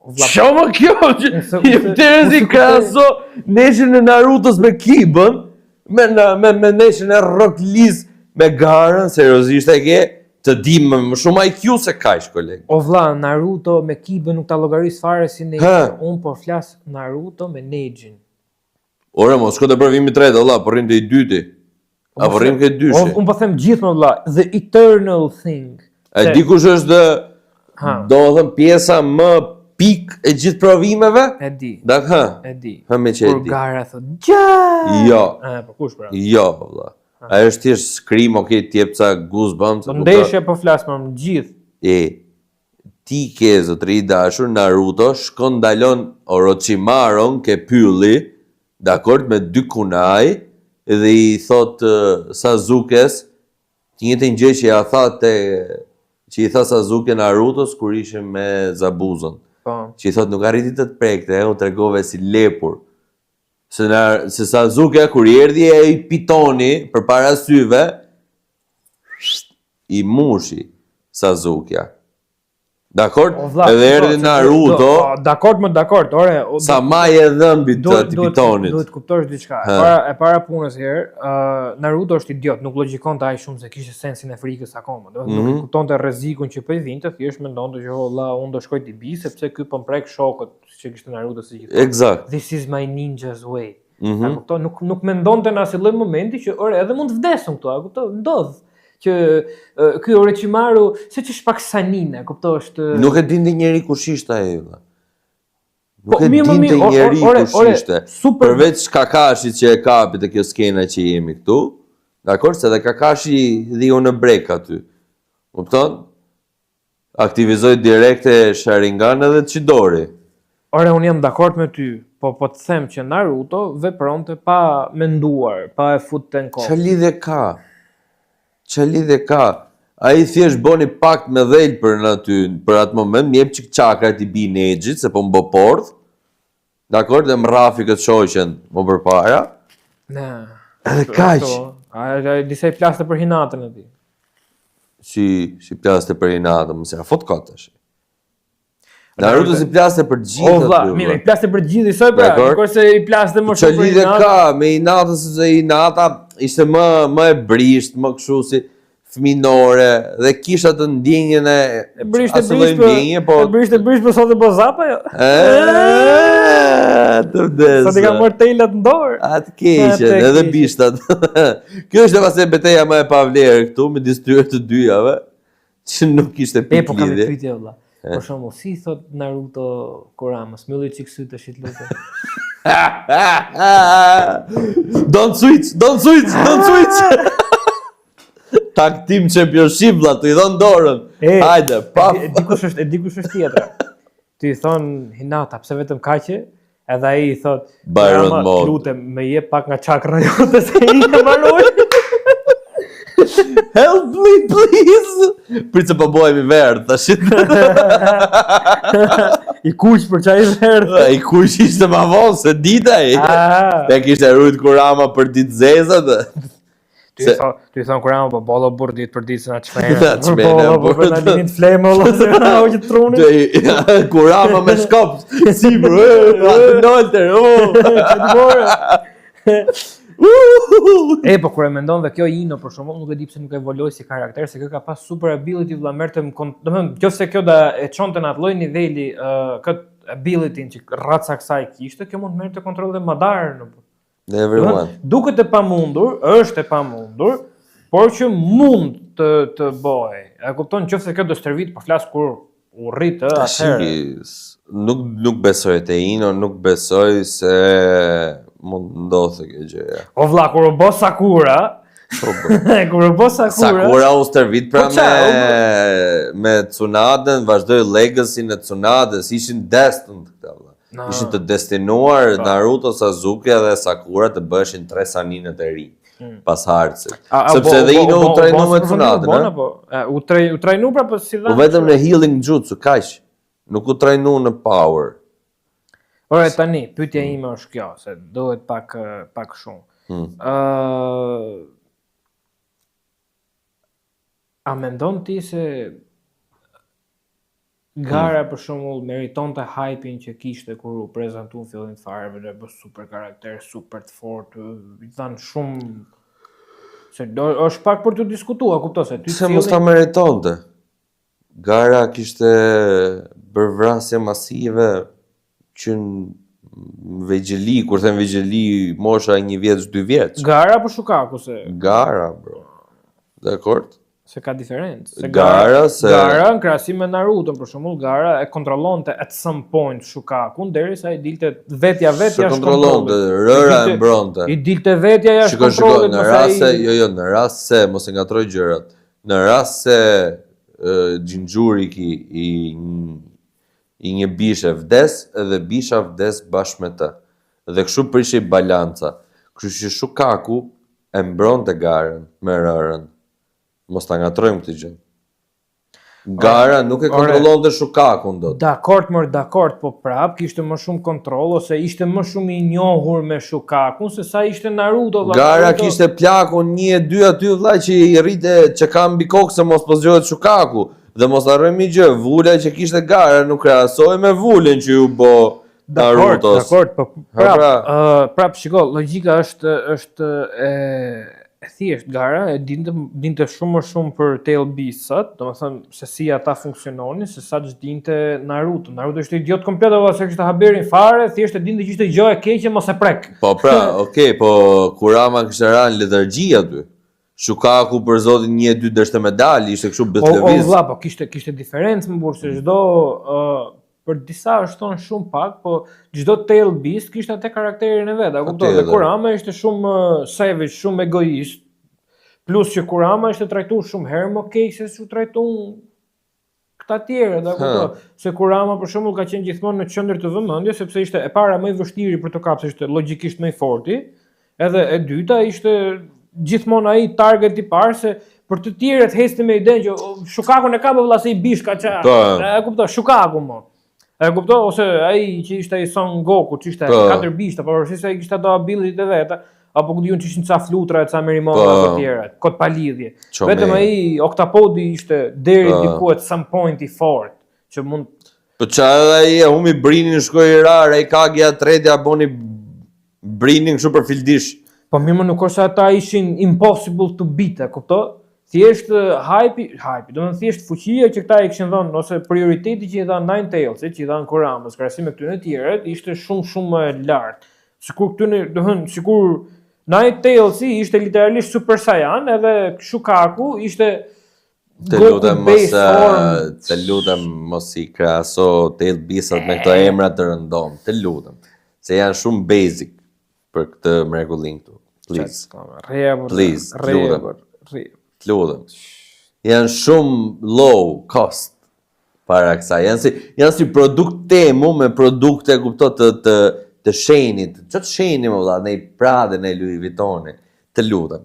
O vlla, Qa më kjo? Që Unë se- i unë se- terezi unë se kuptoj. krahaso neshën e Narutos me Kibën, me, me, me, me neshën e Rock Lee-s me Gaarën, seriozisht e ke, të di më, më shumë IQ se kaq, koleg. O vlla, Naruto me Kibën nuk ta llogaris fare si Neji. Ha. Unë po flas Naruto me Nejin. Ore, mos shko të provimi i tretë, valla, po rrim te i dyti. Apo rrim ke O, dyshi. unë po them gjithmonë vlla, the eternal thing. E Se- di kush është dhe, Ha. do të thënë pjesa më pik e gjithë provimeve? E di, Dak, ha, e di. ha me që e Kur di. Gaara thot, "Gja!" Jo. E, po kush pra? Jo, valla. Ajo është thjesht scream, okay, të jep ca goosebumps. Po e kupton? ndeshje po flas më më gjithë. E, ti ke zotëri i dashur Naruto shkon ndalon Orochimaron ke pylli, dakord me dy kunaj dhe i thot uh, Sasukes të njëjtën gjë që ja tha te që i tha Sasuke Narutos kur ishte me Zabuzën, Po. që i thot nuk arriti të të prekte, e, u tregove si lepur. Se, na, se Sasuke kur i erdhi e i pitoni përpara syve, i mushi Sasukja. Dakord? O vlla, Edhe do- erdhi se- Naruto, do- po, Dakord më dakord, ore, o, sa maj e dhëmbit të duhet atij duhet pitonit. duhet kuptosh diçka. E Ha. para e para punës herë, ë Naruto është idiot, nuk logjikonte aq shumë se kishte sensin e frikës akoma. Do mm nuk e Mhm. kuptonte rrezikun që po i vinte, thjesht mendonte që o vlla, unë do shkoj t'i bi sepse ky po mprek shokët, siç e kishte Naruto si gjithmonë. Eksakt. This is my ninja's way. Mhm. A kupton? Nuk nuk mendonte në asnjë lloj momenti që ore edhe mund të vdesun këtu, a kupton? Ndodh që ë, ky Orochimaru, siç është pak sanine, kupton, është Nuk e dinte njeri kush ishte ai vlla. Nuk Po, e mirë, më dinte mirë, o- o- njeri ore, kush ore, ishte. super- Përveç Kakashit që e kapi te kjo skena që jemi këtu, dakor, se edhe Kakashi dhiu në brek aty. Kupton? Aktivizoi direkte Sharingan edhe Chidori. Ore, unë jam dakord me ty, po po të them që Naruto vepronte pa menduar, pa e fut të në Qa kokë. lidhje ka? Qa lidhje ka? Ai thjesht boni pakt me dhelpërën aty, për atë moment, më jep çik çakra t'i bi Nejit, se po më bë pordh. Dakor, dhe më rrafi këtë shoqen më përpara. Na. Edhe kaq. Ai ai disa i plaste për hinatën e tij. Si si plaste për inatën, mos ja fot kot tash. Naruto si plaste për O gjithë vlla, aty. mirë, vlla. i plaste për gjithë isoj pra, Dakor. kurse i plaste më Qa shumë për lidhje hinatën. ka me inatën sepse inata ishte më më e brisht, më kështu si fëminore dhe kisha të ndjenjën e E brisht e asë lloj brisht, po, ndjenje, po e brisht e brisht, po sot e bë zapa jo. E, të vdes. Sot i ka marrë telat në dorë. Atë keqen, Atë edhe keqen. bishtat. Kjo është pastaj beteja më e pavlerë këtu midis tyre të dyjave, që nuk kishte E, pikë po kam një lidhje. pyetje vlla. Për shembull, si thot Naruto Kuramës, mbylli çik sytë tash i të lutem. don't switch, don't switch, don't switch. Tag team championship vlla, tu i dhon dorën. E, Hajde, pa. E, di kush është, e di kush është tjetra. Ti i thon Hinata, pse vetëm kaqe? Edhe ai i thot, Byron "Kurama, Mode." Lutem, më jep pak nga çakra jote se i e mbaroj. Help me please. Prit se po bëhemi verdh tash. I kuq për çaj verdh. Ai kush ishte ma vonë se dita ai. Ah. E kishte rujt Kurama për ditë zeza dhe. Ty se... Ty thon Kurama po bollo burr ditë për ditë se na çmena. Na çmena po po na lini të flejmë valla se na hoqi trunin. Kurama me shkop si bro, atë nolter, oh. Ç'të bore? E po kur e mendon dhe kjo Ino për shembull, nuk e di pse nuk evoloi si karakter, se kjo ka pas super ability vëlla merrte në kont... domethënë nëse kjo do e çonte në atë lloj niveli uh, kët ability që raca kësaj kishte, kjo mund të merrte kontroll dhe Madarën. Everyone. Duket e pamundur, është e pamundur, por që mund të të bëhej. E kupton nëse kjo do stërvit, po flas kur u rrit ë atëherë. Nuk nuk besoj te Ino, nuk besoj se mund të ndodhë kjo gjëja. O vlla, kur u bë Sakura, po, po. kur u bë Sakura. Sakura u stërvit pra po, me me Tsunaden, vazhdoi legacy-n e Tsunades, ishin destined këta vlla. No. Ishin të destinuar po. Naruto, Sasuke dhe Sakura të bëheshin tre saninët e rinj hmm. pasardhësit. Sepse edhe Ino u trajnu me Tsunaden, ë? Po, u traj, u trajnu pra po si dha. U vetëm në healing jutsu, kaq. Nuk u trajnu në power. Ore tani, pyetja hmm. ime është kjo, se duhet pak pak shumë. Hmm. Ë uh, A mendon ti se Gara mm. për shembull meritonte hype-in që kishte kur u prezantu në fillim të fareve, dhe bë super karakter, super të fortë, i dhanë shumë se do është pak për të diskutuar, kupton se ty Pse mos ta meritonte? Gara kishte bërë vrasje masive që në vegjëli, kur them vegjëli, mosha një vjeç, dy vjeç. Gara apo Shukaku se? Gara, bro. Dakord? Se ka diferencë. Se gara, gara se gara në krahasim me Naruto për shembull, Gara e kontrollonte at some point Shukakun derisa i dilte vetja vetë jashtë kontrollit. Kontrollonte, rëra e mbronte. I dilte vetja jashtë kontrollit. Shiko, shiko, në rast se jo, jo, në rast se mos e ngatërroj gjërat. Në rast se Jinchuriki i i një bishe vdes edhe bisha vdes bashkë me të. Dhe kështu prishej balanca. Kështu që Shukaku e mbronte Garën me rërën. Mos ta ngatërrojmë këtë gjë. Gara nuk e kontrollonte Shukakun dot. Dakord mor dakord, po prap kishte më shumë kontroll ose ishte më shumë i njohur me Shukakun se sa ishte Naruto vlla. Gara Naruto... kishte plakun 1 e 2 aty vlla që i rrite që ka mbi kokë se mos po zgjohet Shukaku. Dhe mos harrojmë një gjë, vula që kishte Gara nuk krahasohej me vulën që iu bë Dakord, dakord, po prap, pra. uh, prap shiko, logjika është është e e thjeshtë Gara, e dinte dinte shumë më shumë për Tail Beasts-at, domethënë se si ata funksiononin, se sa ç'dinte Naruto. Naruto ishte idiot komplet, apo se kishte haberin fare, thjesht e dinte që ishte gjë e keqe, mos e prek. Po pra, okay, po Kurama kishte ra në letargji aty. Shukaku për zotin 1 e 2 deshte me dal, ishte kështu bëtë lëviz. O, o vlla, po kishte kishte diferencë më burrë se çdo uh, për disa është thonë shumë pak, po çdo tail beast kishte atë karakterin e vet, a kupton? Dhe Kurama ishte shumë uh, savage, shumë egoist. Plus që Kurama ishte trajtuar shumë herë më keq se ç'u trajtuan këta tjerë, a kupton? Se Kurama për shembull ka qenë gjithmonë në qendër të vëmendjes sepse ishte e para më i vështiri për të kapur, se ishte logjikisht më i forti, edhe e dyta ishte gjithmonë ai target i parë se për të tjerët ecte me idenë që Shukakun e ka vëlla se i bish ka ça. Po. E kupton, Shukaku mo. E kupton ose ai që ishte ai Son Goku, që ishte po. katër bishta, pavarësisht se ai kishte ato ability të veta, apo ku di unë që ishin ca flutra e ca merimonga po. apo tjera, kot pa lidhje. Vetëm ai Oktapodi ishte deri po. diku at some point i fortë, që mund Po ça edhe ai e humi brinin shkoi i ra, Raikagja tretja boni brinin kështu për fildish. Po mirë më nuk është se ata ishin impossible to beat, e kupto? Thjesht hype, hype, domethënë thjesht fuqia që këta i kishin dhënë ose prioriteti që i dhanë Nine Tails, që i dhanë Kuramës, krahasim me këtyre të tjerët, ishte shumë shumë më e lartë. Sikur këtyre, domethënë sikur Nine Tails ishte literalisht Super Saiyan, edhe Shukaku ishte Të lutem mos të lutem mos i krahaso Tail Beastat me këto emra të rëndom, të lutem. Se janë shumë basic për këtë mrekullinë këtu. Please. Please, të lutem. Të lutem. Janë shumë low cost para kësaj. Janë si janë si produkt Temu me produkte kupto të të të Sheinit. Ç'të Sheini më vlla, ne i Prada, ne Louis Vuittoni. Të lutem.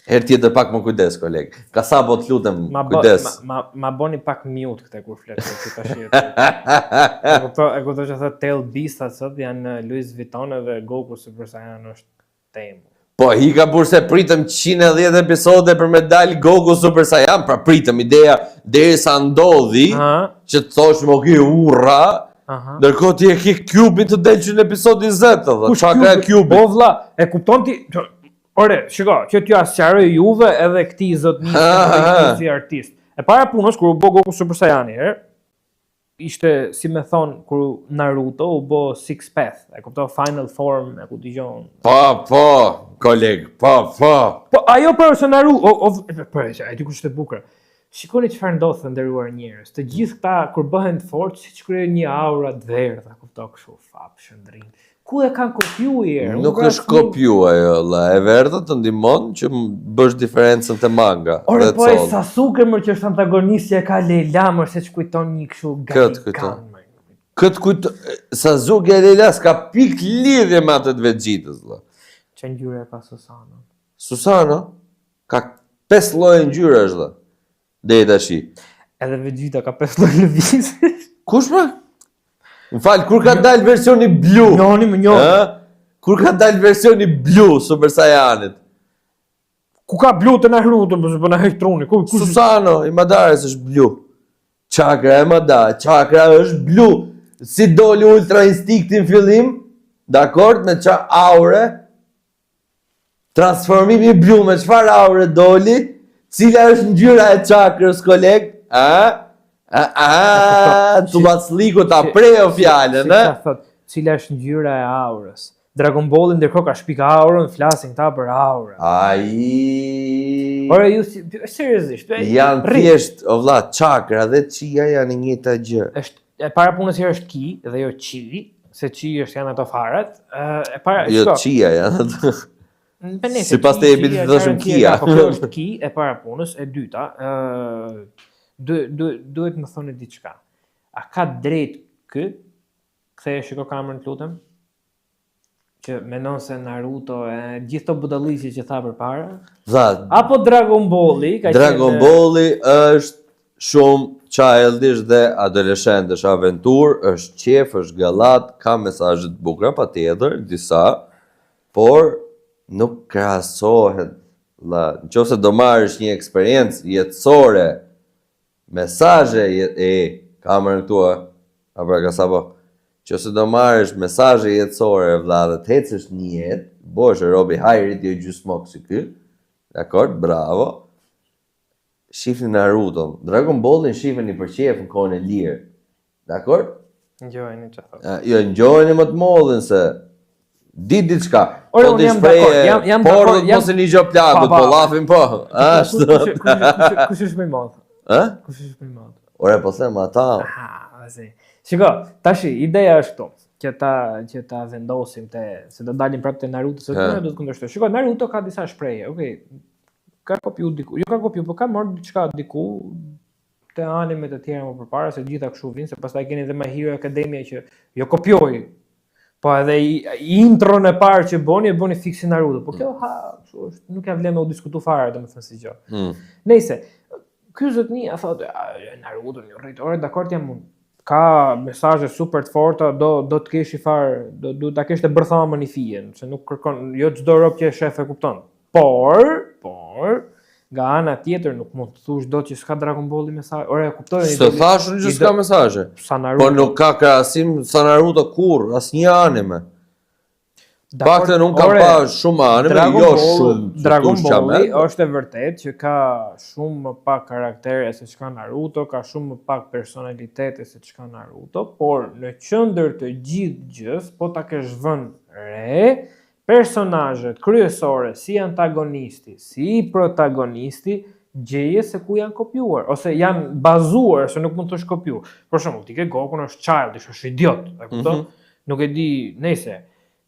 Herë tjetër pak më kujdes, koleg. Ka sa po të lutem, ma kujdes. Ma, ma, ma boni pak mute këtë kur flet për këtë tash. e kupto, e kupto që thotë Tail Beastat sot janë Louis Vuitton edhe Goku Super Saiyan është Temu. Po, hika burrë se pritëm 110 episode për me dal Goku Super Saiyan, pra pritëm ideja derisa ndodhi, Aha, që të thosh më ki urra, aha. ndërkohë ti e ke Cube-in të del që në episodin 20, vëlla. Kush Çka ka Cube? Cube-in? Po vlla, e kupton ti? Ore, shiko, që t'ju sqaroj juve edhe këtij zotënisë Ha, ha, ha. si artist. E para punës kur u bë Goku Super Saiyan herë, ishte si me thon kur Naruto u bë Six Path, e kupton Final Form, e ku dëgjon. Po, po, koleg, po, po. Po ajo për se Naruto, o, o, për e di kush është e bukur. Shikoni çfarë ndodh të nderuar njerëz. Të gjithë këta kur bëhen të fortë, siç krijojnë një aura të verdha, kupto kështu, fap, shëndrim. Ku e kanë kopju i erë? Nuk është kopju ajo, vlla. E verdha të ndihmon që m- bësh diferencën te manga. Ore, That's po e all. Sasuke më që është antagonist që e ka Leila, më se që kujton një kështu Këtë kujton. Galikan, më. Këtë kujto Sasuke e Leila s'ka pik lidhje me atë të Vegitës, vlla. Që ngjyre e ka Susano. Susano ka pesë lloje ngjyrash vlla. Deri tash. Edhe Vegeta ka pesë lloje lëvizjesh. Kush më? Më fal, kur ka dalë versioni blu? Njoni më njoni. Ë? Kur ka dalë versioni blu Super Saiyanit? Ku ka blu të Naruto, po po na heq truni. Ku ku Susano i Madarës është blu. Çakra e Mada, çakra është blu. Si doli Ultra Instinkti në fillim, dakord, me qa aure, transformimi blu me çfarë aure doli, cila është ngjyra e çakrës koleg? A? A, a, tu bacliku ta preu fjalën, Si ë? ta thot, cila është ngjyra e aurës? Dragon Balli ndërkohë ka shpika aurën, flasin këta për aurën. Ai. Ore ju si, seriozisht, e- Janë rri. thjesht, o vlla, çakra dhe qia janë e njëjta gjë. është e para punës herë është ki dhe jo qi, se qi është janë ato farat. Ë, e para, Jo shiko, qia janë ato. Në nëse, Sipas ki, te jepit qia, të thoshim qarë, kia. Po kjo është ki e para punës, e dyta, ë du, du, duhet më thoni diçka. A ka drejt ky? Ktheje shiko kamerën, të lutem. Që mendon se Naruto e gjithë këto budalliqe që tha përpara, Vlla, apo Dragon Balli ka Dragon qenë Balli është shumë childish dhe adoleshent, është aventur, është qef, është gallat, ka mesazhe të bukura patjetër, disa, por nuk krahasohet. Vlla, nëse do marrësh një eksperiencë jetësore, mesazhe jet, e kamerën këtu, a, a pra ka sapo. Nëse do marrësh mesazhe jetësore vlla dhe të ecësh një jetë, bëhesh robi hajrit jo gjysmok si ky. Dakor, bravo. Shifni Naruto, Dragon Ballin shifni për qef në kohën e lirë. Dakor? Ngjojeni çfarë thotë. A, Jo, ngjojeni më të modhin se di diçka. Ore, Po unë ti jam shpreje, dakord, jam- jam por dakord, do të jam- mos e një gjë plakut, Pa, pa. po llafin po. Ashtu. Kush kush kush kush është më i madh? Ë? Kush është më i madh? Ore, po them ata. Aha, si. Shiko, tashi ideja është këtu, që ta që ta vendosim te se do dalim prapë te Naruto, se Ha. do të kundërshtoj. Shiko, Naruto ka disa shprehje, okay. Ka kopju diku, jo ka kopju, po ka marrë diçka diku te anime të tjera më përpara, se gjitha kështu vinë, se pastaj keni edhe My Hero Academia që jo kopjoi, po edhe i, intron e parë që boni, e boni fiksi Naruto. Po kjo ha, kështu është, nuk ja vlen me u diskutu fare, domethënë si gjë. Mm. Nëse ky zotni a thotë "A, Naruto një rrit, ore dakord jam unë. Ka mesazhe super të forta, do do të kesh i far, do do ta kesh të bërthamën i fijen, se nuk kërkon, jo çdo rob që e shef e kupton. Por, por nga ana tjetër nuk mund të thuash dot që s'ka Dragon Balli mesazh. Ore e kuptoj. S'të thash unë që s'ka mesazhe. Sa Naruto. Po nuk ka krahasim sa Naruto kurr, asnjë anime. Dakord, Paktën unë kam ore, pa shumë anime, Dragon jo Ball, shumë. që Dragon thush qa Balli me. është e vërtet që ka shumë më pak karaktere se çka Naruto, ka shumë më pak personalitete se çka Naruto, por në qendër të gjithë gjës, po ta kesh vënë re, personazhet kryesore si antagonisti, si protagonisti, gjeje se ku janë kopjuar ose janë bazuar, se nuk mund të thosh kopju. Për shembull, ti ke Gokun është childish, është idiot, e kupton? Mhm. Nuk e di, nëse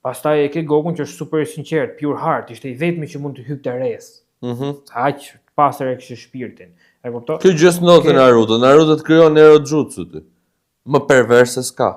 Pastaj e ke Gokun që është super i sinqert, pure heart, ishte i vetmi që mund të hypte res. Mhm. Aq pastër e kishte shpirtin. E kupton? Kjo gjë s'ndodh te Ke- Naruto. Naruto të krijon Ero Jutsu ty. Më perverse s'ka.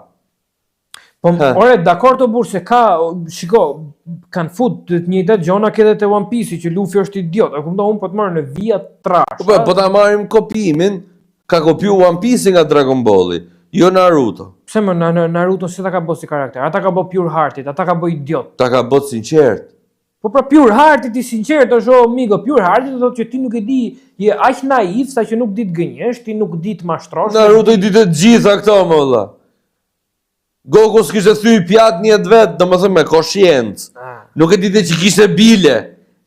Po, Ha. ore, dakord të burr se ka, shiko, kanë fut të njëjtat gjona ke edhe te One Piece që Luffy është idiot. E kupton, unë po të marr në vija trasha. Po po, po ta marrim kopimin, ka kopju One Piece nga Dragon Balli, jo Naruto. Pse më në, në Naruto si ta ka bë si karakter? Ata ka bë pure hearted, ata ka bë idiot. Ta ka bë sinqert. Po pra pure hearted i sinqert është o migo, pure hearted do thotë që ti nuk e di, je aq naiv sa që nuk di të gënjesh, ti nuk di të mashtrosh. Naruto i di të gjitha këto, më vëlla. Goku s'kishte thy pjatë një jetë vet, domethënë me koshiencë. Ah. Nuk e dite që kishte bile.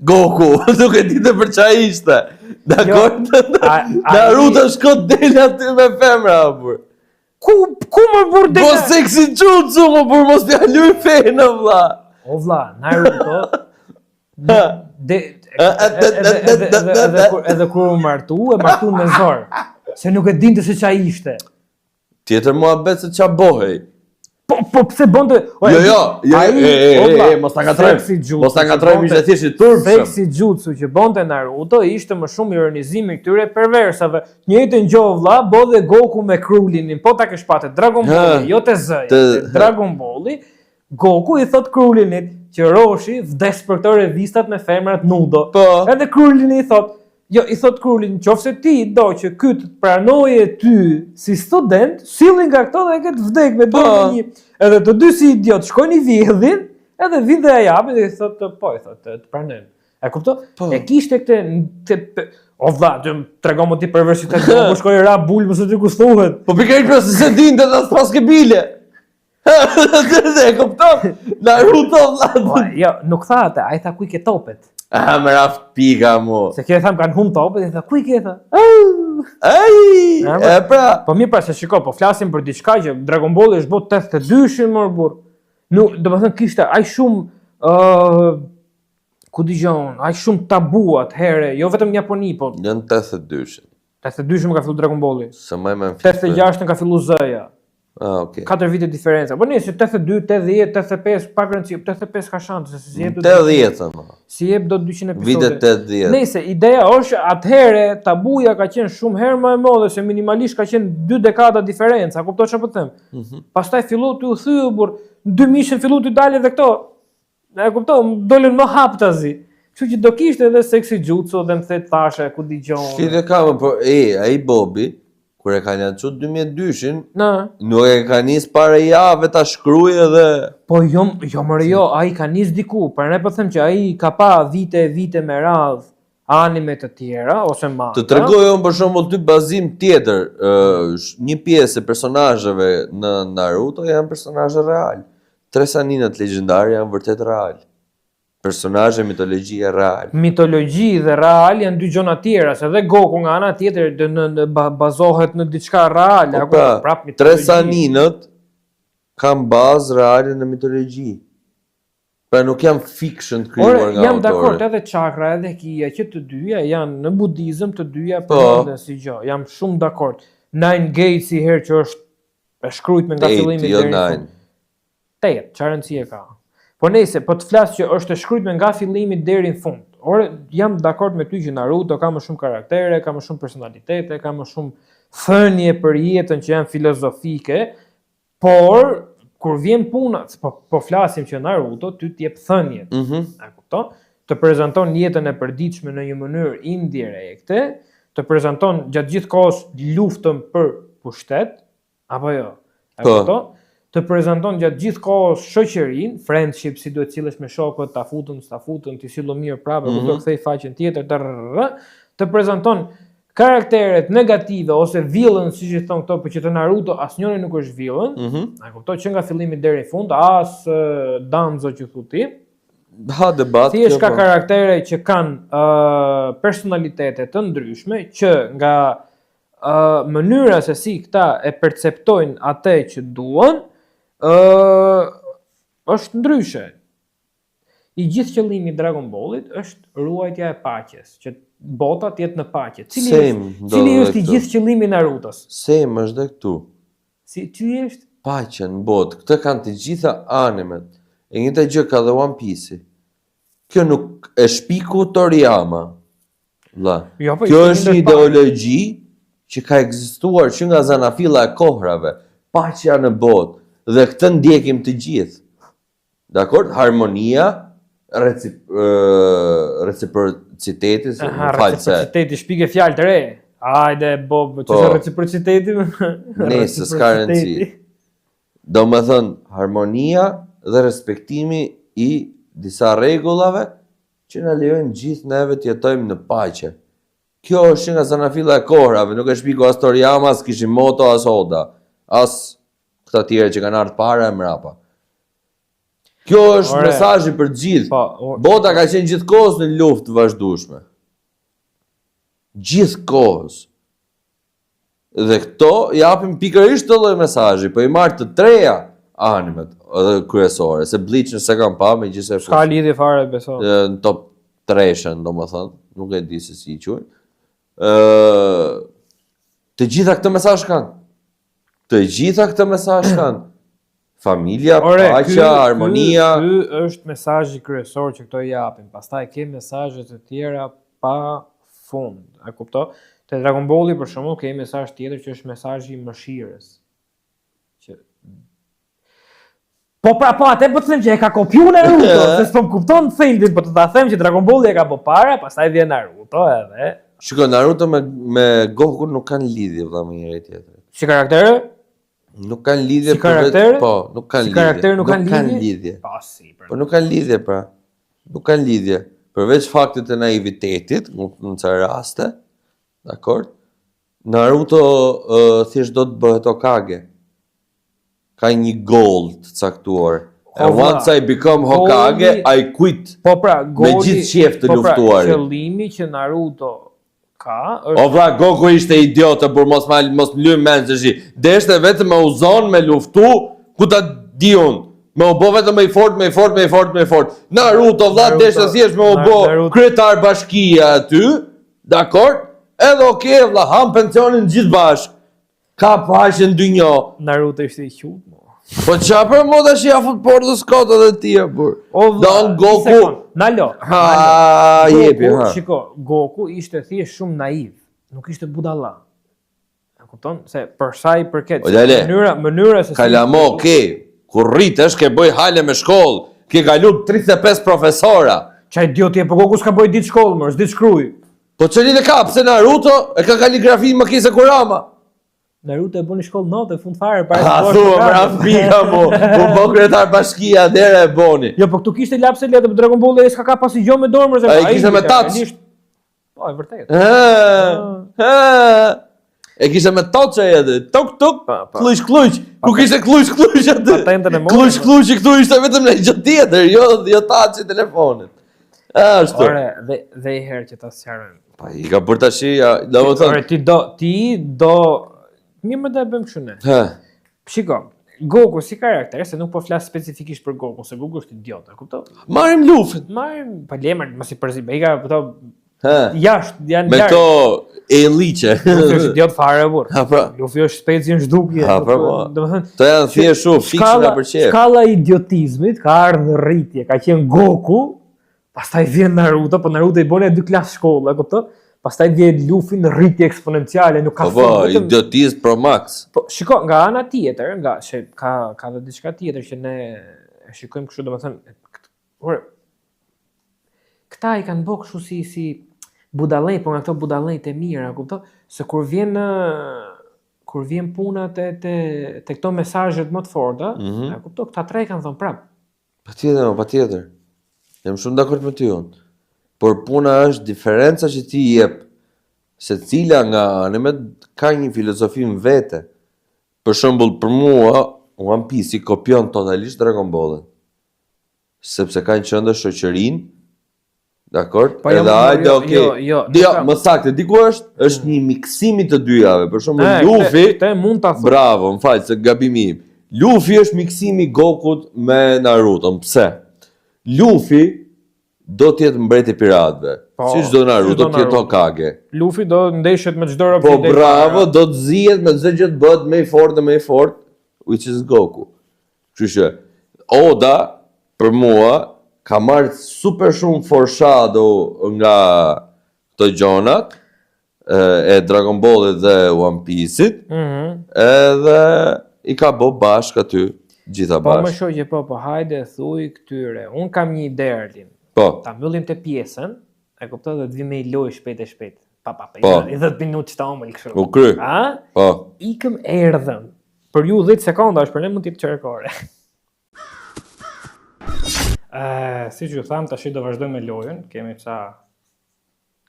Goku, nuk e dite për ça ishte. Dakord? Jo, a- Naruto shko del aty me femra, burr. Ku ku më burr Bo seksi jutsu, më burr, mos t'ja luj fenë, vlla. O vlla, Naruto de edhe edhe edhe edhe kur edhe kur u martu, e martu me zor. Se nuk e dinte se ça ishte. Tjetër muhabet se ça bohej. Po po pse bonte? O, Jo, jo, jo, ai- e, e, o, e, vlla, e, mos ta ngatrojmë. seksi jutsu Mos ta që ngatrojmë, bonte- ishte thjesht i turpshëm. Seksi jutsu që bonte Naruto ishte më shumë ironizimi i këtyre perversave. Të njëjtën gjë vlla, bo dhe Goku me Krillinin, po ta kesh pa te Dragon Balli, jo te Z-ja, Te- te Dragon Balli, Goku i thot Krillinit që Roshi vdes për këto revistat me femrat nudo. Po. Edhe Krillini i thot, jo, i thot Krillin, qofse ti do që ky të pranoje ty si student, silli nga këto dhe e ke të vdek me dorë Po. me një. Edhe të dy si idiot shkojnë i vjedhin, edhe vinë dhe ja japin dhe i thot, po, i thot, të pranojmë. E kupton? Po. E kishte këtë këtë o vlla, të më tregon më ti perversitet, po shkoi ra bulë, mos e di ku thuhet. Po pikërisht pra se se dinte dhe as paske bile. E kupton? Naruto vlla. Po, jo, nuk tha atë, ai tha ku i ke topet. Ah, më raft pika mu. Se kjo e tham kanë humb topet, i tha ku i ke tha. Au! Ai, Ja, e pra. Po mirë pra se shiko, po flasim për diçka që Dragon Balli është bot 82-shin mor burr. Nuk, do të thënë kishte aq shumë ë ku dëgjon, aq shumë tabu atëherë, jo vetëm në Japoni, po Në 82-shin. 82-shin më ka filluar Dragon Balli. Se më më 86-ën ka filluar Z-ja. Ah, okay. 4 vite diferenca. Po nëse 82, 80, 85, pak rëndësi, 85 ka shanse se si jep dot 80-ën. mo. si jep dot 200 episode. Vitet 80. Nëse ideja është atëherë tabuja ka qenë shumë herë më e madhe se minimalisht ka qenë dy dekada diferenca, kupton çfarë po them? Mm -hmm. Pastaj fillu të u thyu burr, në 2000 fillu të dalë edhe këto. E kupton, dolën më haptazi. Kështu që do kishte edhe seksi jutsu dhe më the thashe ku dëgjon. S'lidhje ka më, po e, ai Bobi, kur e ka lançu 2002-shin, Na, nuk e ka nis para jave ta shkruaj edhe Po jo, jo more jo, ai ka nis diku, prandaj po them që ai ka pa vite e vite me radhë anime të tjera ose manga. Të tregoj unë për shembull ty bazim tjetër, ë, sh- një pjesë e personazheve në Naruto janë personazhe real. Tre Saninat legjendare janë vërtet real. Personazhe mitologjie real. Mitologji dhe real janë dy gjëra tjera, se edhe Goku nga ana tjetër dë, në, në, ba, bazohet në diçka reale, Po apo pra, prap Tre mitologji. Saninët kanë bazë reale në mitologji. Pra nuk janë fiction të krijuar Ore, nga jam dakord autorët. edhe çakra edhe kia që të dyja janë në budizëm, të dyja Po. përmenden si gjë. Jam shumë dakord. Nine Gates i herë që është e shkruajtur nga Eight, fillimi jo deri në fund. nine. 8, çfarë rëndësie ka? Po nejse, po të flas që është e shkruajtur nga fillimi deri në fund. Ore, jam dakord me ty që Naruto ka më shumë karaktere, ka më shumë personalitete, ka më shumë thënie për jetën që janë filozofike, por kur vjen puna, po, po flasim që Naruto ty të jep thënie, Mhm. e kupton? Të prezanton jetën e përditshme në një mënyrë indirekte, të prezanton gjatë gjithë kohës luftën për pushtet, apo jo? E Po. kupton? Të prezanton gjatë gjithë kohës shoqërinë, friendship, si duhet sillesh me shokët, ta futën, s'ta futën, ti sillu mirë prapë, mm Mhm. -hmm. kthej faqen tjetër, tërrrr, të prezanton karakteret negative ose villain, siç i thon këto, por që të Naruto asnjëri nuk është villain. Mhm. E kuptoj që nga fillimi deri në fund, as eh, Danzo që thu ti. Ha debat. Thjesht kjo, ka po. karaktere që kanë ë personalitete të ndryshme që nga ë mënyra se si këta e perceptojnë atë që duan, ë është ndryshe. I gjithë qëllimi i Dragon Ballit është ruajtja e paqes, që bota të jetë në paqe. Cili Same, është, cili ndodh është i edhe këtu. gjithë qëllimi i Narutos? Same është dhe këtu. Si cili është? Paqe në botë, këtë kanë të gjitha animet. E njëjta gjë ka dhe One Piece-i. Kjo nuk e shpiku Toriyama. Vlla. Jo, po, Kjo ishte është një një ndër parë. ideologji që ka ekzistuar që nga zanafilla e kohrave, paqja në botë dhe këtë ndjekim të gjithë. Dakor? Harmonia, recip, ë, reciprociteti, se Aha, më fal se reciprociteti, shpike fjalë të re. Hajde, Bob, Po. që është reciprociteti? Nëse, s'ka rëndësi. Do më thënë, harmonia dhe respektimi i disa rregullave që na lejojnë gjithë neve të jetojmë në paqe. Kjo është që nga zanafilla e kohrave, nuk e shpiku as Toriyama, as Kishimoto, as Oda, as këta tjerë që kanë ardhur para e mrapa. Kjo është Ore, mesazhi për të gjithë. Po, u- Bota ka qenë gjithkohës në luftë të vazhdueshme. Gjithkohës. Dhe këto japin pikërisht këtë lloj mesazhi, po i marr të treja animet edhe kryesore, se Bleach nëse kam pa, megjithëse S'ka lidhje fare, beso. e, në top treshën, domethënë, nuk e di se si i quajnë. Ë të gjitha këtë mesazh kanë. Të gjitha këtë mesazh kanë. Familja, Ore, paqja, harmonia. Ky, ky është mesazhi kryesor që këto japin. Pastaj ke mesazhe të tjera pa fund. E kupto? Te Dragon Balli për shembull ke mesazh tjetër që është mesazhi i mëshirës. Që Po pra po atë po të them që e ka kopju Naruto, se s'po më kupton thelbin, po të ta them që Dragon Balli e ka bë para, pastaj vjen Naruto edhe. Shiko, Naruto me me Goku nuk kanë lidhje vëlla me njëri tjetrin. Si karaktere? Nuk kanë lidhje Si karaktere? Po, nuk kanë Si lidhje. karaktere nuk kanë lidhje? lidhje. Po si. Për... Po nuk kanë lidhje pra. Nuk kanë lidhje. Përveç faktit të naivitetit, në në ca raste, dakor? Naruto uh, thjesht do të bëhet Hokage. Ka një goal të caktuar. O, And vlla, once I become Hokage, goali- I quit. Po pra, goli, gjithë qef të po pra, luftuarit. Qëllimi që Naruto ka është O vlla, Goku ishte idiot, e bur mos ma mos më lyj mend se shi. Deshte vetëm me u zonë, me luftu, ku ta di unë. Me u bo vetëm më i fort, më i fort, më i fort, më i fort. Naruto vlla Naruto- deshte thjesht me u Na- bo Naruto- kryetar bashkia aty, dakor? Edhe okay vlla, ham pensionin gjithë bashk. Ka paqe në dynjo. Naruto ishte i qut, mo. Po qa për mo tash ja fut portës kot edhe ti e burr. O vlla, Don një Goku- sekond, Nalo. Ha, nalo. jepi, Goku, ha. Shiko, Goku ishte thjesht shumë naiv, nuk ishte budalla. E kupton? Se për sa i përket O, lale. mënyra, mënyra se si Kalamo, okay. Kur rritesh ke bëj hale me shkollë, ke kalu 35 profesora. Qa idioti e po Goku s'ka bëj ditë shkollë, më, s'ditë shkruaj. Po që lidhe ka, pse Naruto e ka kaligrafi më kise Kurama? Naruto e bëni shkollë note, fund fare, para Ha, se të bësh thua, programin. pra fika mu, u bo kryetar bashkia, dera e boni. Jo, po këtu kishte lapse letër, po Dragon Ball e s'ka ka pasi gjë me dorë, më, se Ai kishte me ishte touch. realisht- Po, e vërtetë. Hë, hë. E kishte me touch ai aty, tuk tuk, Pa, pa. klluq klluq. Ku kishte klluq klluq aty? Patentën e mori, Klluq mo. klluq këtu ishte vetëm në gjë tjetër, jo jo touch i telefonit. Ashtu. Ore, dhe dhe i herë që ta sqarojmë. Pa i ka bërë tash, ja, domethënë. Ore, ti do, ti do Mirë më da e bëjmë kështu ne. Hë. Shiko, Goku si karakter, se nuk po flas specifikisht për Goku, se Goku është idiot, e kupton? Marrim Lufin. Marrim, pa lemër, mos i përzi, ka këto Hë. jashtë janë Me larg. këto eliqe. Luffy është idiot fare burr. Ha pra. Luffy është speci në zhdukje. Ha, pra, po. Domethënë, Të janë thjesht shumë fikse nga për qef. Shkalla e idiotizmit ka ardhur në rritje, ka qenë Goku, pastaj vjen Naruto, po Naruto i bënë dy klasë shkollë, e kupton? Pastaj vjen Luffy në rritje eksponenciale, nuk ka Po po, fund, vetëm- idiotizm pro max. Po, shiko, nga ana tjetër, nga se ka ka edhe diçka tjetër që ne e shikojmë kështu, domethënë, kët- ore, këta i kanë bërë kështu si si budallej, po nga këto budallejt e mira, kupton? Se kur vjen ë, kur vjen puna te te te këto mesazhet më të forta, mm Mhm. e kupton, këta tre kanë thënë prap. Patjetër, mo, patjetër. Jam shumë dakord me ty unë. Por puna është diferenca që ti jep se cila nga animet ka një filozofi në vete. Për shembull, për mua, One Piece i kopjon totalisht Dragon Ballin. Sepse kanë qendër shoqërinë, dakord? Po, jo, Edhe jo, hajde, jo, okay. jo, jo, Di, jo, nuk kam. më saktë, di ku është? Është një miksim i të dyjave. Për shembull, E, Luffy, këtë, këtë mund ta thuash. Bravo, më falë, se gabimi im. Luffy është miksimi i Gokut me Naruto. Pse? Luffy do të jetë mbreti i piratëve. Po, Siç do Naruto siç do të jetë Naruto. Hokage. Luffy do ndeshet me çdo rob Po që del bravo, para. do të zihet me çdo gjë të bëhet më i fortë dhe më i fortë, which is Goku. Kështu që Oda për mua ka marrë super shumë foreshadow nga këto gjonat e, e Dragon Ballit dhe One Piece-it, Mhm. edhe i ka bo bashk aty, gjitha Po më bashk. shoh që po, po hajde thuj këtyre. Un kam një ide Erlin. Po, Ta mbyllim të pjesën, e kuptoj dhe të vi me i lojë shpejt e shpejt. Pa pa pa, Po. i 10 minutë që ta omël kështu. u kry. A? Po. Ikëm erdhëm. Për ju 10 sekonda është për ne mund të jetë çerek ore. Ë, siç ju tham, tash do vazhdojmë me lojën. Kemi ca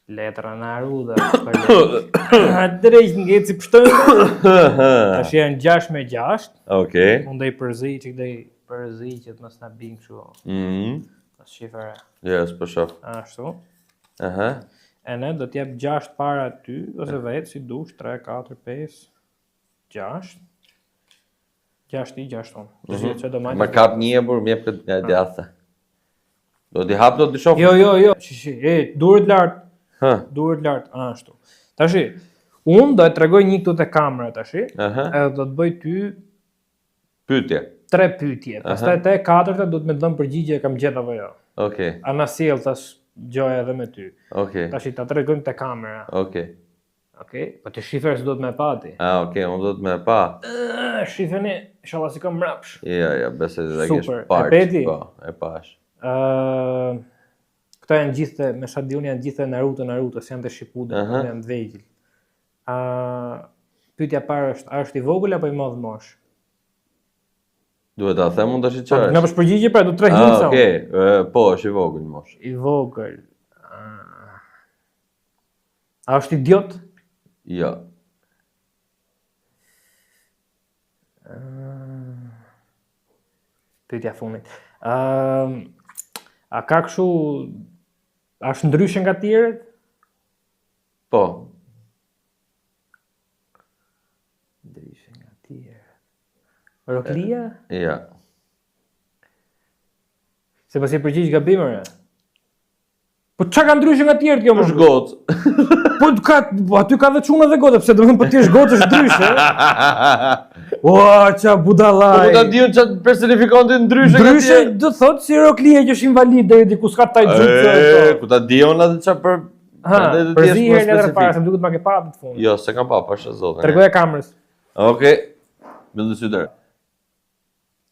letra në aruda. Drejt ngeci pështojnë. Tash janë 6 me 6. Okej. Unë do i përzi, çik do i përzi që të mos na bin kështu. Mhm. Mos shifre. Jo, s'po shoh. Ashtu. Aha. E ne do t'jap 6 para ty ose 10 si dush, 3 4 5 6. 6 ti, 6 unë. Mm -hmm. Që do Mhm. Ma kap një e burr, më jep këtë nga e djathta. Do t'i hap do t'i shoh. Jo, jo, jo. Shi, shi, e, duhet lart, Hë. duhet lart, ashtu. Tashi, unë do e tregoj një këtu te kamera tashi, Aha. edhe do të bëj ty Pyetje. tre pyetje. Pastaj te e katërta do të më dhën përgjigje e kam gjetë apo jo. Okej. A na sjell tash gjoja edhe me ty. Okej. Tashi ta tregojmë te kamera. Okej. Okej? Po ti shifer se duhet me pa ti. Ah, okej, unë do të me pa. Ë, Shifeni, inshallah si kam mrapsh. Jo, jo, besoj se ta kesh Super. E parë. peti? Po, e pash. Ë, këto janë gjithë, me sa di unë janë gjithë Naruto, Naruto, s'janë të Shippuden, Aha. janë të vegjël. Ë, pyetja e parë është, a është i vogël apo i madh mosh? Duhet ta them unë tash Po, çfarë. më bësh përgjigje pra, do tre Ah, hinca. unë. okej. E, Po, është i vogël mosh. I vogël. Ah. A është idiot? Jo. Pyetja e fundit. Ëm, a ka kështu a është ndryshe nga të tjerët? Po. Ndryshe nga të tjerët. Roklia? Jo. Se pas i përgjigj gabim ore. Po çka ka ndryshe nga të tjerët kjo më? Është gocë. Po ka po aty ka dhe çuna dhe goca, pse domethënë po ti je gocë është ndryshe. Ua, ça Po budallaj. ku ta di unë çfarë personifikon ti ndryshe nga Ndryshe tjerët? do thotë si Roklia që është invalid deri diku s'ka taijutsu. E, ku ta di unë atë çfarë për Ha, Prandaj do të jesh përzi më herë letra para, specifik. se më duket ma ke pa atë të fundit. Jo, s'e kam pa, pasha zotin. Tregoja kamerës. Okej. Mbyllë sy dërë.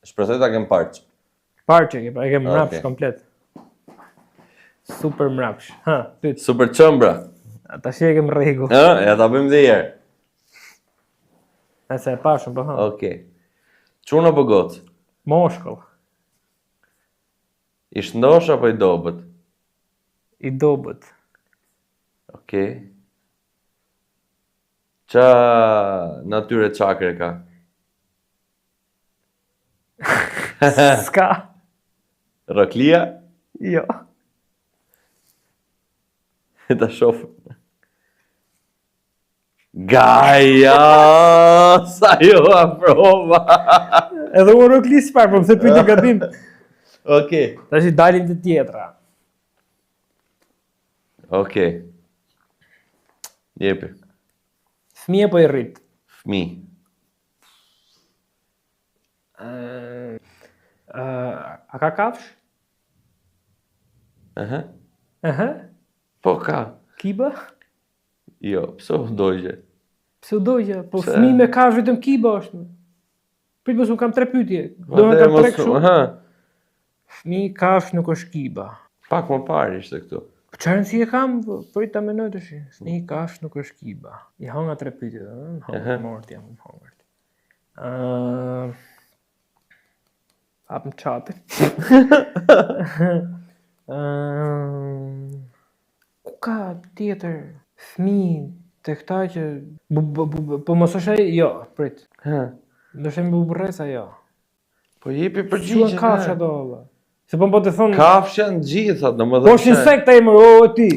Shpresoj ta kem parë. Parë që e ke, pa, e ke mrapsh Okej. komplet. Super mrapsh. Ha, pyet. Super qëmbra. Tash e kem rregull. Ë, ja ta bëjmë dhe një herë. Nëse e pashëm, po ha. Okej. Çun apo gocë? Moshkull, I shëndosh apo i dobët? i dobët. Okej. Qa natyre çakre ka? S'ka. Roklia? Jo. Ta shoh. Gaja, sa jo aprova. Edhe unë Rokli s'par, po më the pyetje gabim. Okej. Tash i dalim të tjetra. Okej. Jepi. Fëmijë po i rrit. Fëmi. Ë, a ka kafsh? Aha. Aha. Po ka. Kiba? Jo, pse u dogje? Pse u dogje? Po Pse? fëmijë me kafsh vetëm kiba është. më. Prit mos unë kam tre pyetje. Do të kam tre kështu. Aha. Fëmijë kafsh nuk është kiba. Pak më parë ishte këtu. Po çfarë rëndësie kam? Po, Prit ta menoj tash. Fëmijë kafsh nuk është kiba. I hanga tre pyetje, ëh, më Aha. hangët mort jam, më hangët. Ëh Hapëm çatin. Ëh ku ka tjetër fëmijë te këta që bu, bu, bu, bu, po mos është ai? Jo, prit. Ha. Ndoshta më buburresa jo. Po jepi Quhen përgjigje. kafshë ato valla. Se po më po të thonë, Kafshë janë gjitha, domethënë. po është insekt ai më, o ti.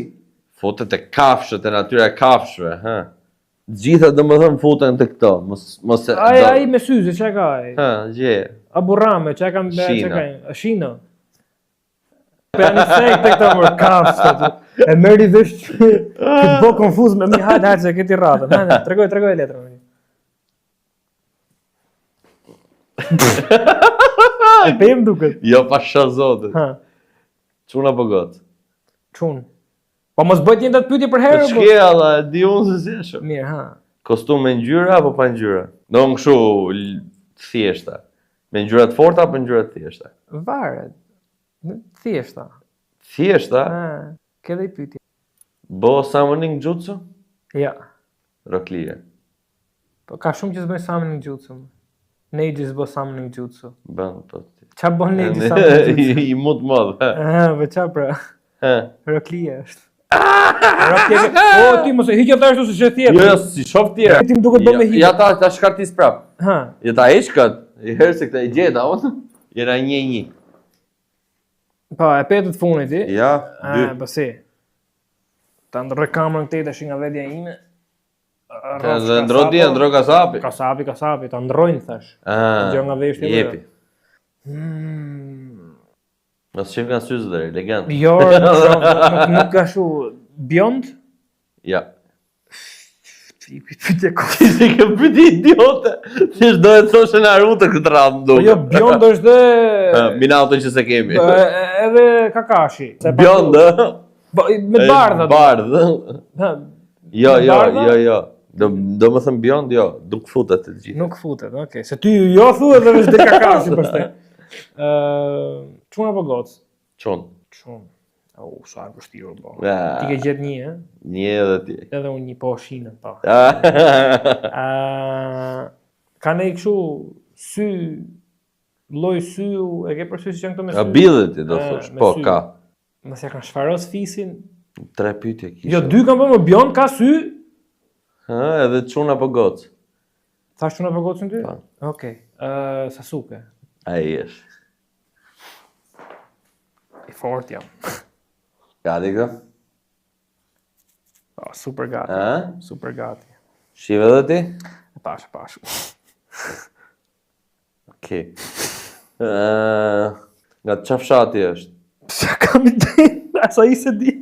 Futet e kafshët e natyra e kafshëve, ha. Gjitha domethënë futen te këto, mos mos e Ai do- ai me syze, çka ka ai? Ha, gje. Abu Rame, çka kam çka Shina. ka? Shina. Po janë insekte këto më kafshë aty. E merri vesh që këtë bo konfuz me mi hajde hajde se ke ti radhën. Hajde, tregoj tregoj letrën. E pe më duket. Jo pasha zotin. Ha, Çun apo gocë? çun. Po mos bëj të njëjtat pyetje për Po herë. po. ç'ke alla, e di unë se si është. Mirë, ha. Kostum me ngjyra apo pa ngjyra? Do në kështu l- thjeshta. Me ngjyra të forta apo ngjyra të thjeshta? Varet. Në- Thjeshta. Thjeshta, Ha, ke dhe i pyetje. bo summoning jutsu? Ja. Roklie. Po ka shumë që s'bëjnë summoning jutsu. Neji s'bo summoning jutsu. Bën, po. Qa bën Neji summoning jutsu? I mut modh. Ah, po qa pra? Rock Lee është. Rock Lee. O, ti mos e hiq atë ashtu siç e thje. Jo, jo, si shoh tjera. Ti më duket bën me hiq. Ja ta ta shkartis prap. Ha. Ja ta heq kët. I herë se këtë e gjeta unë. Jena një një. Po, e pe të fundit ti. Ja, dy. Ah, po si. Ta ndërroj kamerën këtej tash nga vetja ime. Të ndro ti, ndro kasapi. Kasapi, kasapi, ta ndrojnë thash. Ah. Gjë nga veshti. Jepi. Mm. Mos shif nga syzë dhe, elegant. Jo, nuk shoh, nuk, nuk ka shu bjond. Ja. I pyetje kot. Si ke pyetje idiote. Ti do e thoshe Naruto këtë radhë më Po jo, bjond është dhe Minato që se kemi. Po, edhe Kakashi. Se pa- Bjond, ë? Po, me të bardha. Bardhë. Ha, Jo, Me jo, bardha? jo, jo. Do do më thënë bjond, jo, nuk futet të gjithë. Nuk futet, okej. Se ty jo thuhet dhe veç del Kakashi pastaj. Ë, çun apo gocë? Çun. Çun. Au, sa e vështirë u bë. Ja. Ti ke gjetë një, ë? Një edhe ti. Edhe unë një po shinën, po. Ah. Ë, ka ne kështu sy lloj syu, e ke parasysh që janë këto me sy? A bidhe ti do E, thosh. me Po sy. ka. Mos ja kanë shfaros fisin. Tre pyetje kishe. Jo, dy kanë bërë më bjond ka sy. Ha, edhe çun apo gocë. Thash çuna për gocën ty? Po. Okej. Ë, Sasuke. Ai është. I fort jam. Gati këtë? Po, super gati. A? Super gati. Shive edhe ti? E pash, e pash. Okej. Ë, nga çfarë fshati është? Pse kam ide? As ai se di.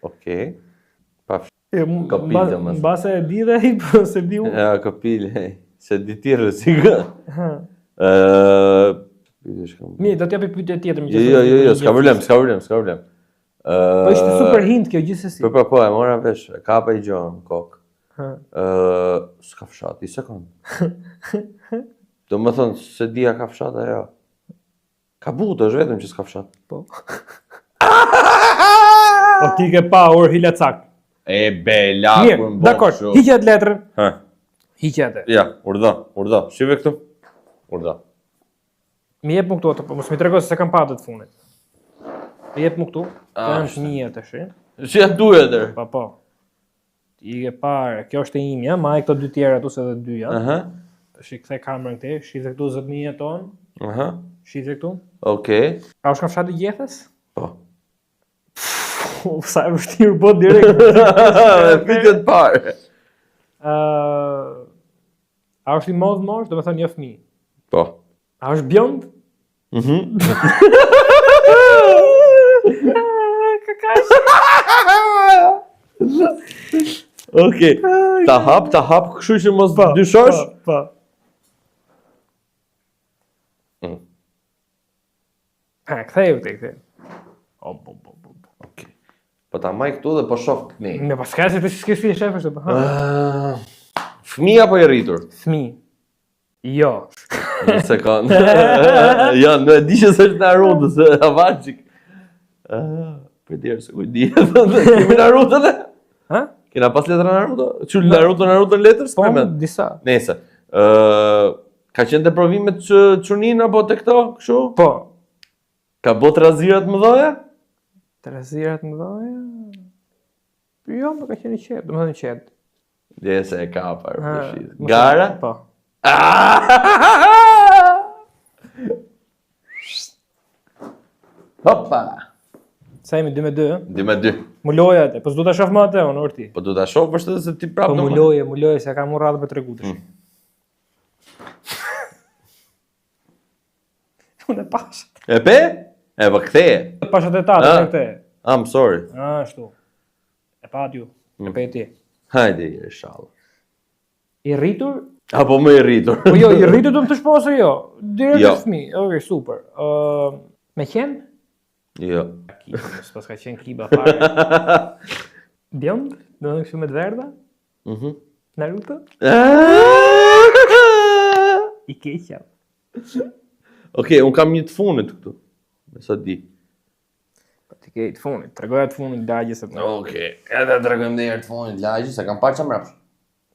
Okej. Pa fsh... Jo, Kapil, mba- domethënë. Mbase e di dhe ai, po se di unë. Ja, kapil, hej. Se di ti rrezik. Ha. Ë, pyetje shkam. Mirë, do t'japi pyetje tjetër Jo, jo, jo, jo, s'ka problem, s'ka problem, s'ka problem. Ë, Po ishte super hint kjo gjithsesi. Po, po, po, e mora vesh, e kapa i gjë në kokë. Ha. Ë, s'ka fshat, i sekond. Do më thënë, se di a ka fshat ajo. Ka butë, është vetëm që s'ka fshat. Po. Po ti ke pa or hilacak. E bela, Mirë, dakor. Hiqe atë letrën. Ha, Hiqe atë. ja, urdhë, urdhë. Shive këtu. Urdhë. Mi jep mu këtu ato, po mos mi trego se se kam pa atë të fundit. Mi jep mu këtu. Këto Ah, janë të mia tash. eh? Si janë duhet er? Po po. Ti i ke parë, kjo është e imja, maj këto dy tjera atu se edhe dy janë. Aha, Tash i kthe kamerën këtej, shihe këtu zotënia ton, aha. shihe këtu. Okej. A është nga fshati Gjethes? Po. Po, sa e vështirë bë direkt. Pyetjen të parë. Ë, a është i modh mosh, do të thënë jo fëmijë. Po. A është bjond? Mhm. Kakashi. Okej. Ta hap, ta hap, kështu që mos dyshosh. Po, po. Mm. Ha, kthehu këtej, kthehu. O, po, po, po. po. Okej. Po ta maj këtu dhe po shoh këtej. Me pas ka se ti s'ke si e shef ashtu, po. Ha. Ah, Fëmijë apo i rritur? Fëmijë. Jo. Një sekond. jo, nuk e di që s'është Naruto, se avaçik. Ah, për djerë se ku di. Kemi Naruto ne? Ha? Kena pas letra Naruto? Çu Naruto Naruto në letër Po, s'po mend. disa. Nëse. Ë, ka qenë te provimet që çunin apo te këto, kështu? Po. Ka bot trazirat më dhoja? Trazirat më dhoja. Jo, më ka qenë i qetë, domethënë i qetë. Dhe se e ka parë, Ha, po shi. më Gara? thënë, Po. Ah! Hopa! Sa jemi 2 me 2, ë? 2 me 2. Mu loja atë, po s'du ta shoh më atë unë, orti. Po du ta shoh vërtet se ti prapë Po do mu më- loje, mu loje se kam u radhë për tregu tash. Mm. Unë e pash. E pe? E po ktheje. E pash atë tatë, Ah. këtë. I'm sorry. Ashtu. E pat ju. E Mm. pe ti. Hajde, inshallah. I rritur? Apo më i rritur. Po jo, i rritur do më të shpo ose jo? Direkt Jo. është fëmijë. Okej, super. Ë, me qen? Jo. Kiba, mos pas ka qenë kiba fare. Bjond? Do të kështu me të verdha? Mhm. Naruto? I keq jam. Okej, un kam një të fundit këtu. Me sa di. Po ti ke të fundit, tregoja të fundit lagjes atë. Okej, edhe tregojmë një herë të fundit lagji, se kam parë çfarë mbrapsht.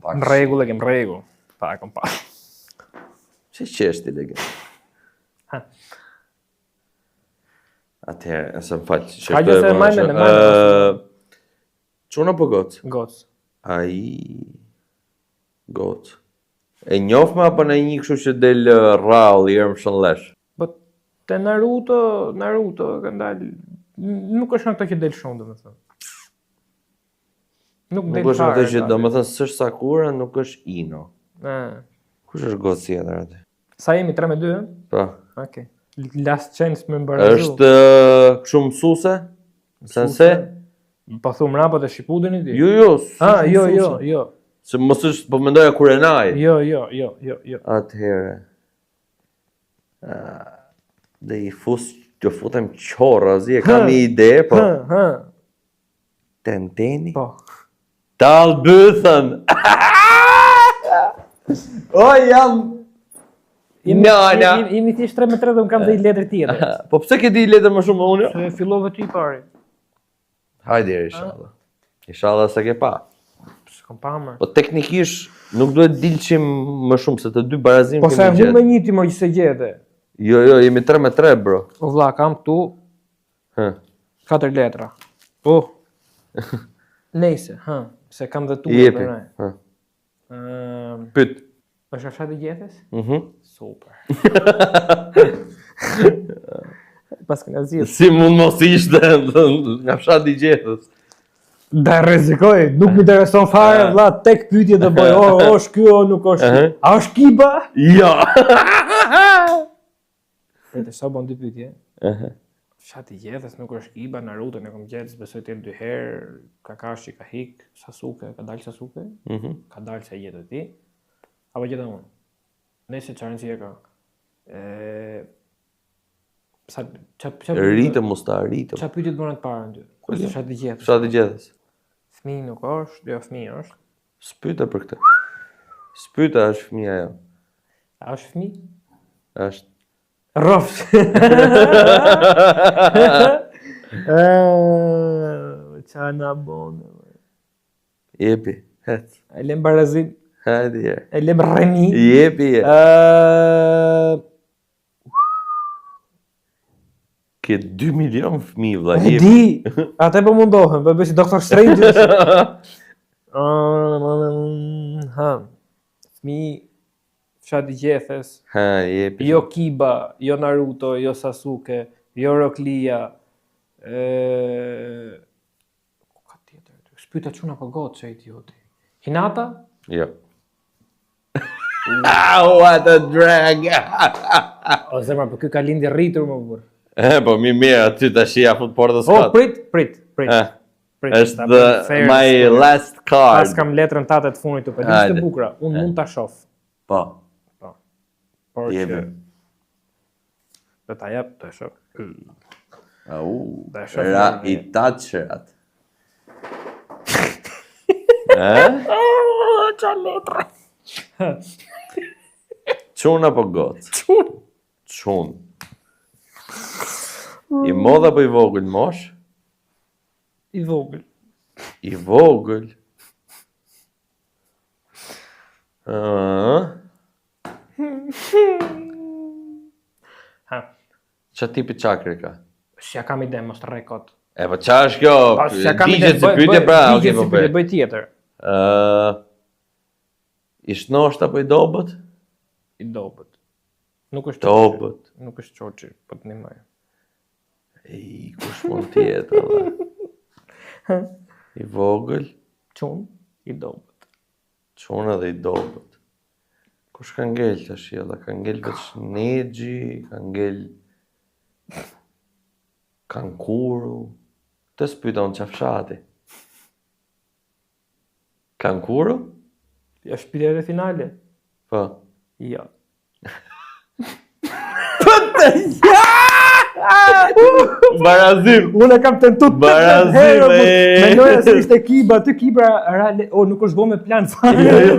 Pak. Në rregull e kem rregull. Pa, e kam pa. Pse qesh ti lege? Ha. Atëherë, nëse më fal, që Ka gjë se e mbaj mend, e mbaj mend. Çun apo gocë? Gocë. Ai gocë. E njohme apo në një kështu që del rrallë i ermë shën llesh? Po te Naruto, Naruto ka dalë nuk është nga këto që del shumë domethënë. Nuk del Nuk është nga këto që domethënë s'është Sakura, nuk është Ino. Ë. Kush është gocë tjetër aty? Sa jemi 3 me 2, ë? Po. Okej. Last chance me barazu. Është kështu mësuse? Sensei? Po thu mrapa te Shippudeni ti? Jo, jo. Ah, jo, jo, jo. Se mos është, po mendoja Kurenai. Jo, jo, jo, jo, jo. Atëherë. Ah, dhe i fus, të futem qorra, zi, e kam një ide, po. Hë, hë. Tenteni? Po. Tall bythën! o, jam... Jemi, Nana. jemi, jemi thjesht 3 me 3 dhe unë kam dhe një letër tjetër. Po pse ke di letër më shumë unë? Se fillove ti i pari. Hajde, inshallah. Inshallah se ke pa. S'kam pa më. Po teknikisht nuk duhet dilçim më shumë se të dy barazim Po sa e humbe një ti më që se gjete. Jo, jo, jemi 3 me 3 bro. O vlla, kam këtu Hë. Katër letra. Po. Nejse, hë, se kam dhe tu. Jepi. Hë. Ëm. Pyet. Është nga fshati i gjethes? Mhm. Super. Pas këna zgjidh. Si mund mos ishte nga fshati i gjethes. Da rrezikoj, nuk më intereson fare vlla tek pyetje do bëj, o është ky o nuk është. A është Kiba? Jo. Prit, sa bën dy pyetje. Ëh. Fshati i gjethes nuk është Kiba, Naruto e kam gjetë, s'besoj të jetë dy herë, Kakashi ka hik, Sasuke, ka dalë Sasuke? Mhm. Mm ka dalë se e gjete ti. Apo gjeta unë. Nëse çfarë rëndësie ka. Ë Sa ça ça Ritëm usta, ritëm. Ça pyetje të bëra të parën dy? Ku është fshati i gjethes? Fshati i gjethes. Fëmijë nuk është, jo fëmijë është. S'pyeta për këtë. S'pyeta është fëmija jo. A është fëmijë? Është. Rrofsh. Ëh, ça na bon. Jepi, hec. E lem barazim. Hajde. E lem remi. Jepi. Ëh, Ke 2 milion fëmijë vlla. E di. Atë po mundohem, po bëj si Doctor Strange. Ha. Fëmijë fshat i gjethes. Ha, jepi. Jo Kiba, jo Naruto, jo Sasuke, jo Rock Lee-a. Ë Ku ka tjetër aty? S'pyeta çun apo gocë që idioti. Hinata? Jo. Ah, what a drag! O zemra, po ky ka lindi rritur më burr. E, po mi mirë, aty tash ja fut portës O, prit, prit, prit. Eh, prit. është the, my last card. Pas kam letrën tate të fundit, po di të bukura, unë mund ta shoh. Po. Po. Por që Do ta jap të shoh. Au, ra i taçrat. Eh? Ça letra. Çun apo gocë? Çun. Çun. I modh apo i vogël mosh? I vogël. I vogël. Ëh. Ha. Ça tipi çakre ka? S'ja kam ide, mos të rrej kot. E po ça është kjo? Po s'ja kam ide, si pyetje pra, okay, po bëj. Bëj tjetër. Ë I shnosht apo i dobët? I dobët. Nuk është dobët. Nuk është Çoçi, po të ndihmoj. Ej, kush mund të jetë valla? I vogël, Çun, i dobët. Çun edhe i dobët. Kush ka ngel tash jella? Ka ngel veç Nexhi, ka ngel Kankuru. Të s'pyta unë ça fshati. Kankuru? Është pyetja e finale. Po. Jo. Barazim. Unë e kam tentu të Barazim, herë, po e. Mendoja se ishte Kiba, aty Kiba ra, o nuk është bo me plan fare. Jo, jo.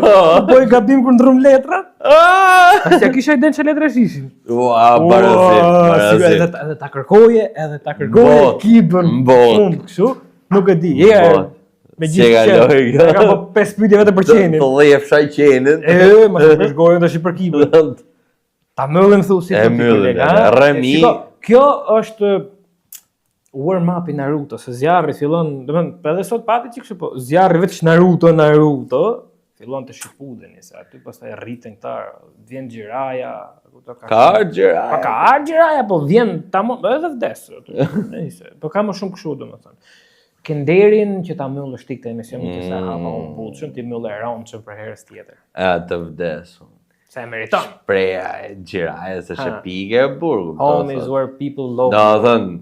Po i gabim kur ndrum letrat. Ah! A s'ja kisha idenë që letra ishin. Ua, barazim, Ua, barazim. Edhe, edhe ta kërkoje, edhe ta kërkoje Bot, Kibën. bot. Fund, kështu. Nuk e di. Je, Bot. me Si e gjithë kaloi qenë. kjo? E kam po pesë pyetje vetëm për qenin. Të dhjefsha qenin. E, mos e përsh gojën tash për Kibën. Ta mbyllim thu si E thotë mbyllim, kolega, e, ha? Remi. Shiko, kjo është warm up i Naruto, se zjarri fillon, domethënë, edhe sot pati çik kështu, po zjarri veç Naruto, Naruto, fillon të Shippudeni, se aty pastaj rriten këta, vjen Jiraiya, kupto, Ka ardhur Jiraiya. Pa ka ardhur Jiraiya, po vjen tamam, edhe vdes aty. Nëse, po ka më shumë kështu domethënë. Ke nderin që ta mbyllësh ti këtë emision mm. që sa hapa u butshëm, ti mbyllë ronçëm për herës tjetër. E, të vdes. unë. Se e meriton. Preja e Jiraiya se Ha. është pike e burgu. Home is where people love. Do të thënë,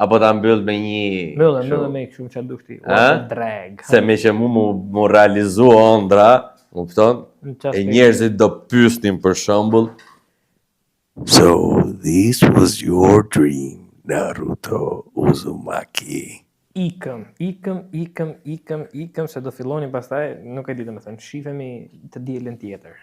apo ta mbyll me një... Mbyllë, kështu, mbyllë me kështu çfarë dush ti. Ha? What a drag. Se me që mu mu, mu realizu ondra, më kupton? Në çast E njerëzit do pyesnin për shembull, So this was your dream, Naruto Uzumaki. Ikëm, ikëm, ikëm, ikëm, ikëm, se do fillonin pastaj, nuk e di domethënë, shifemi të dielën tjetër.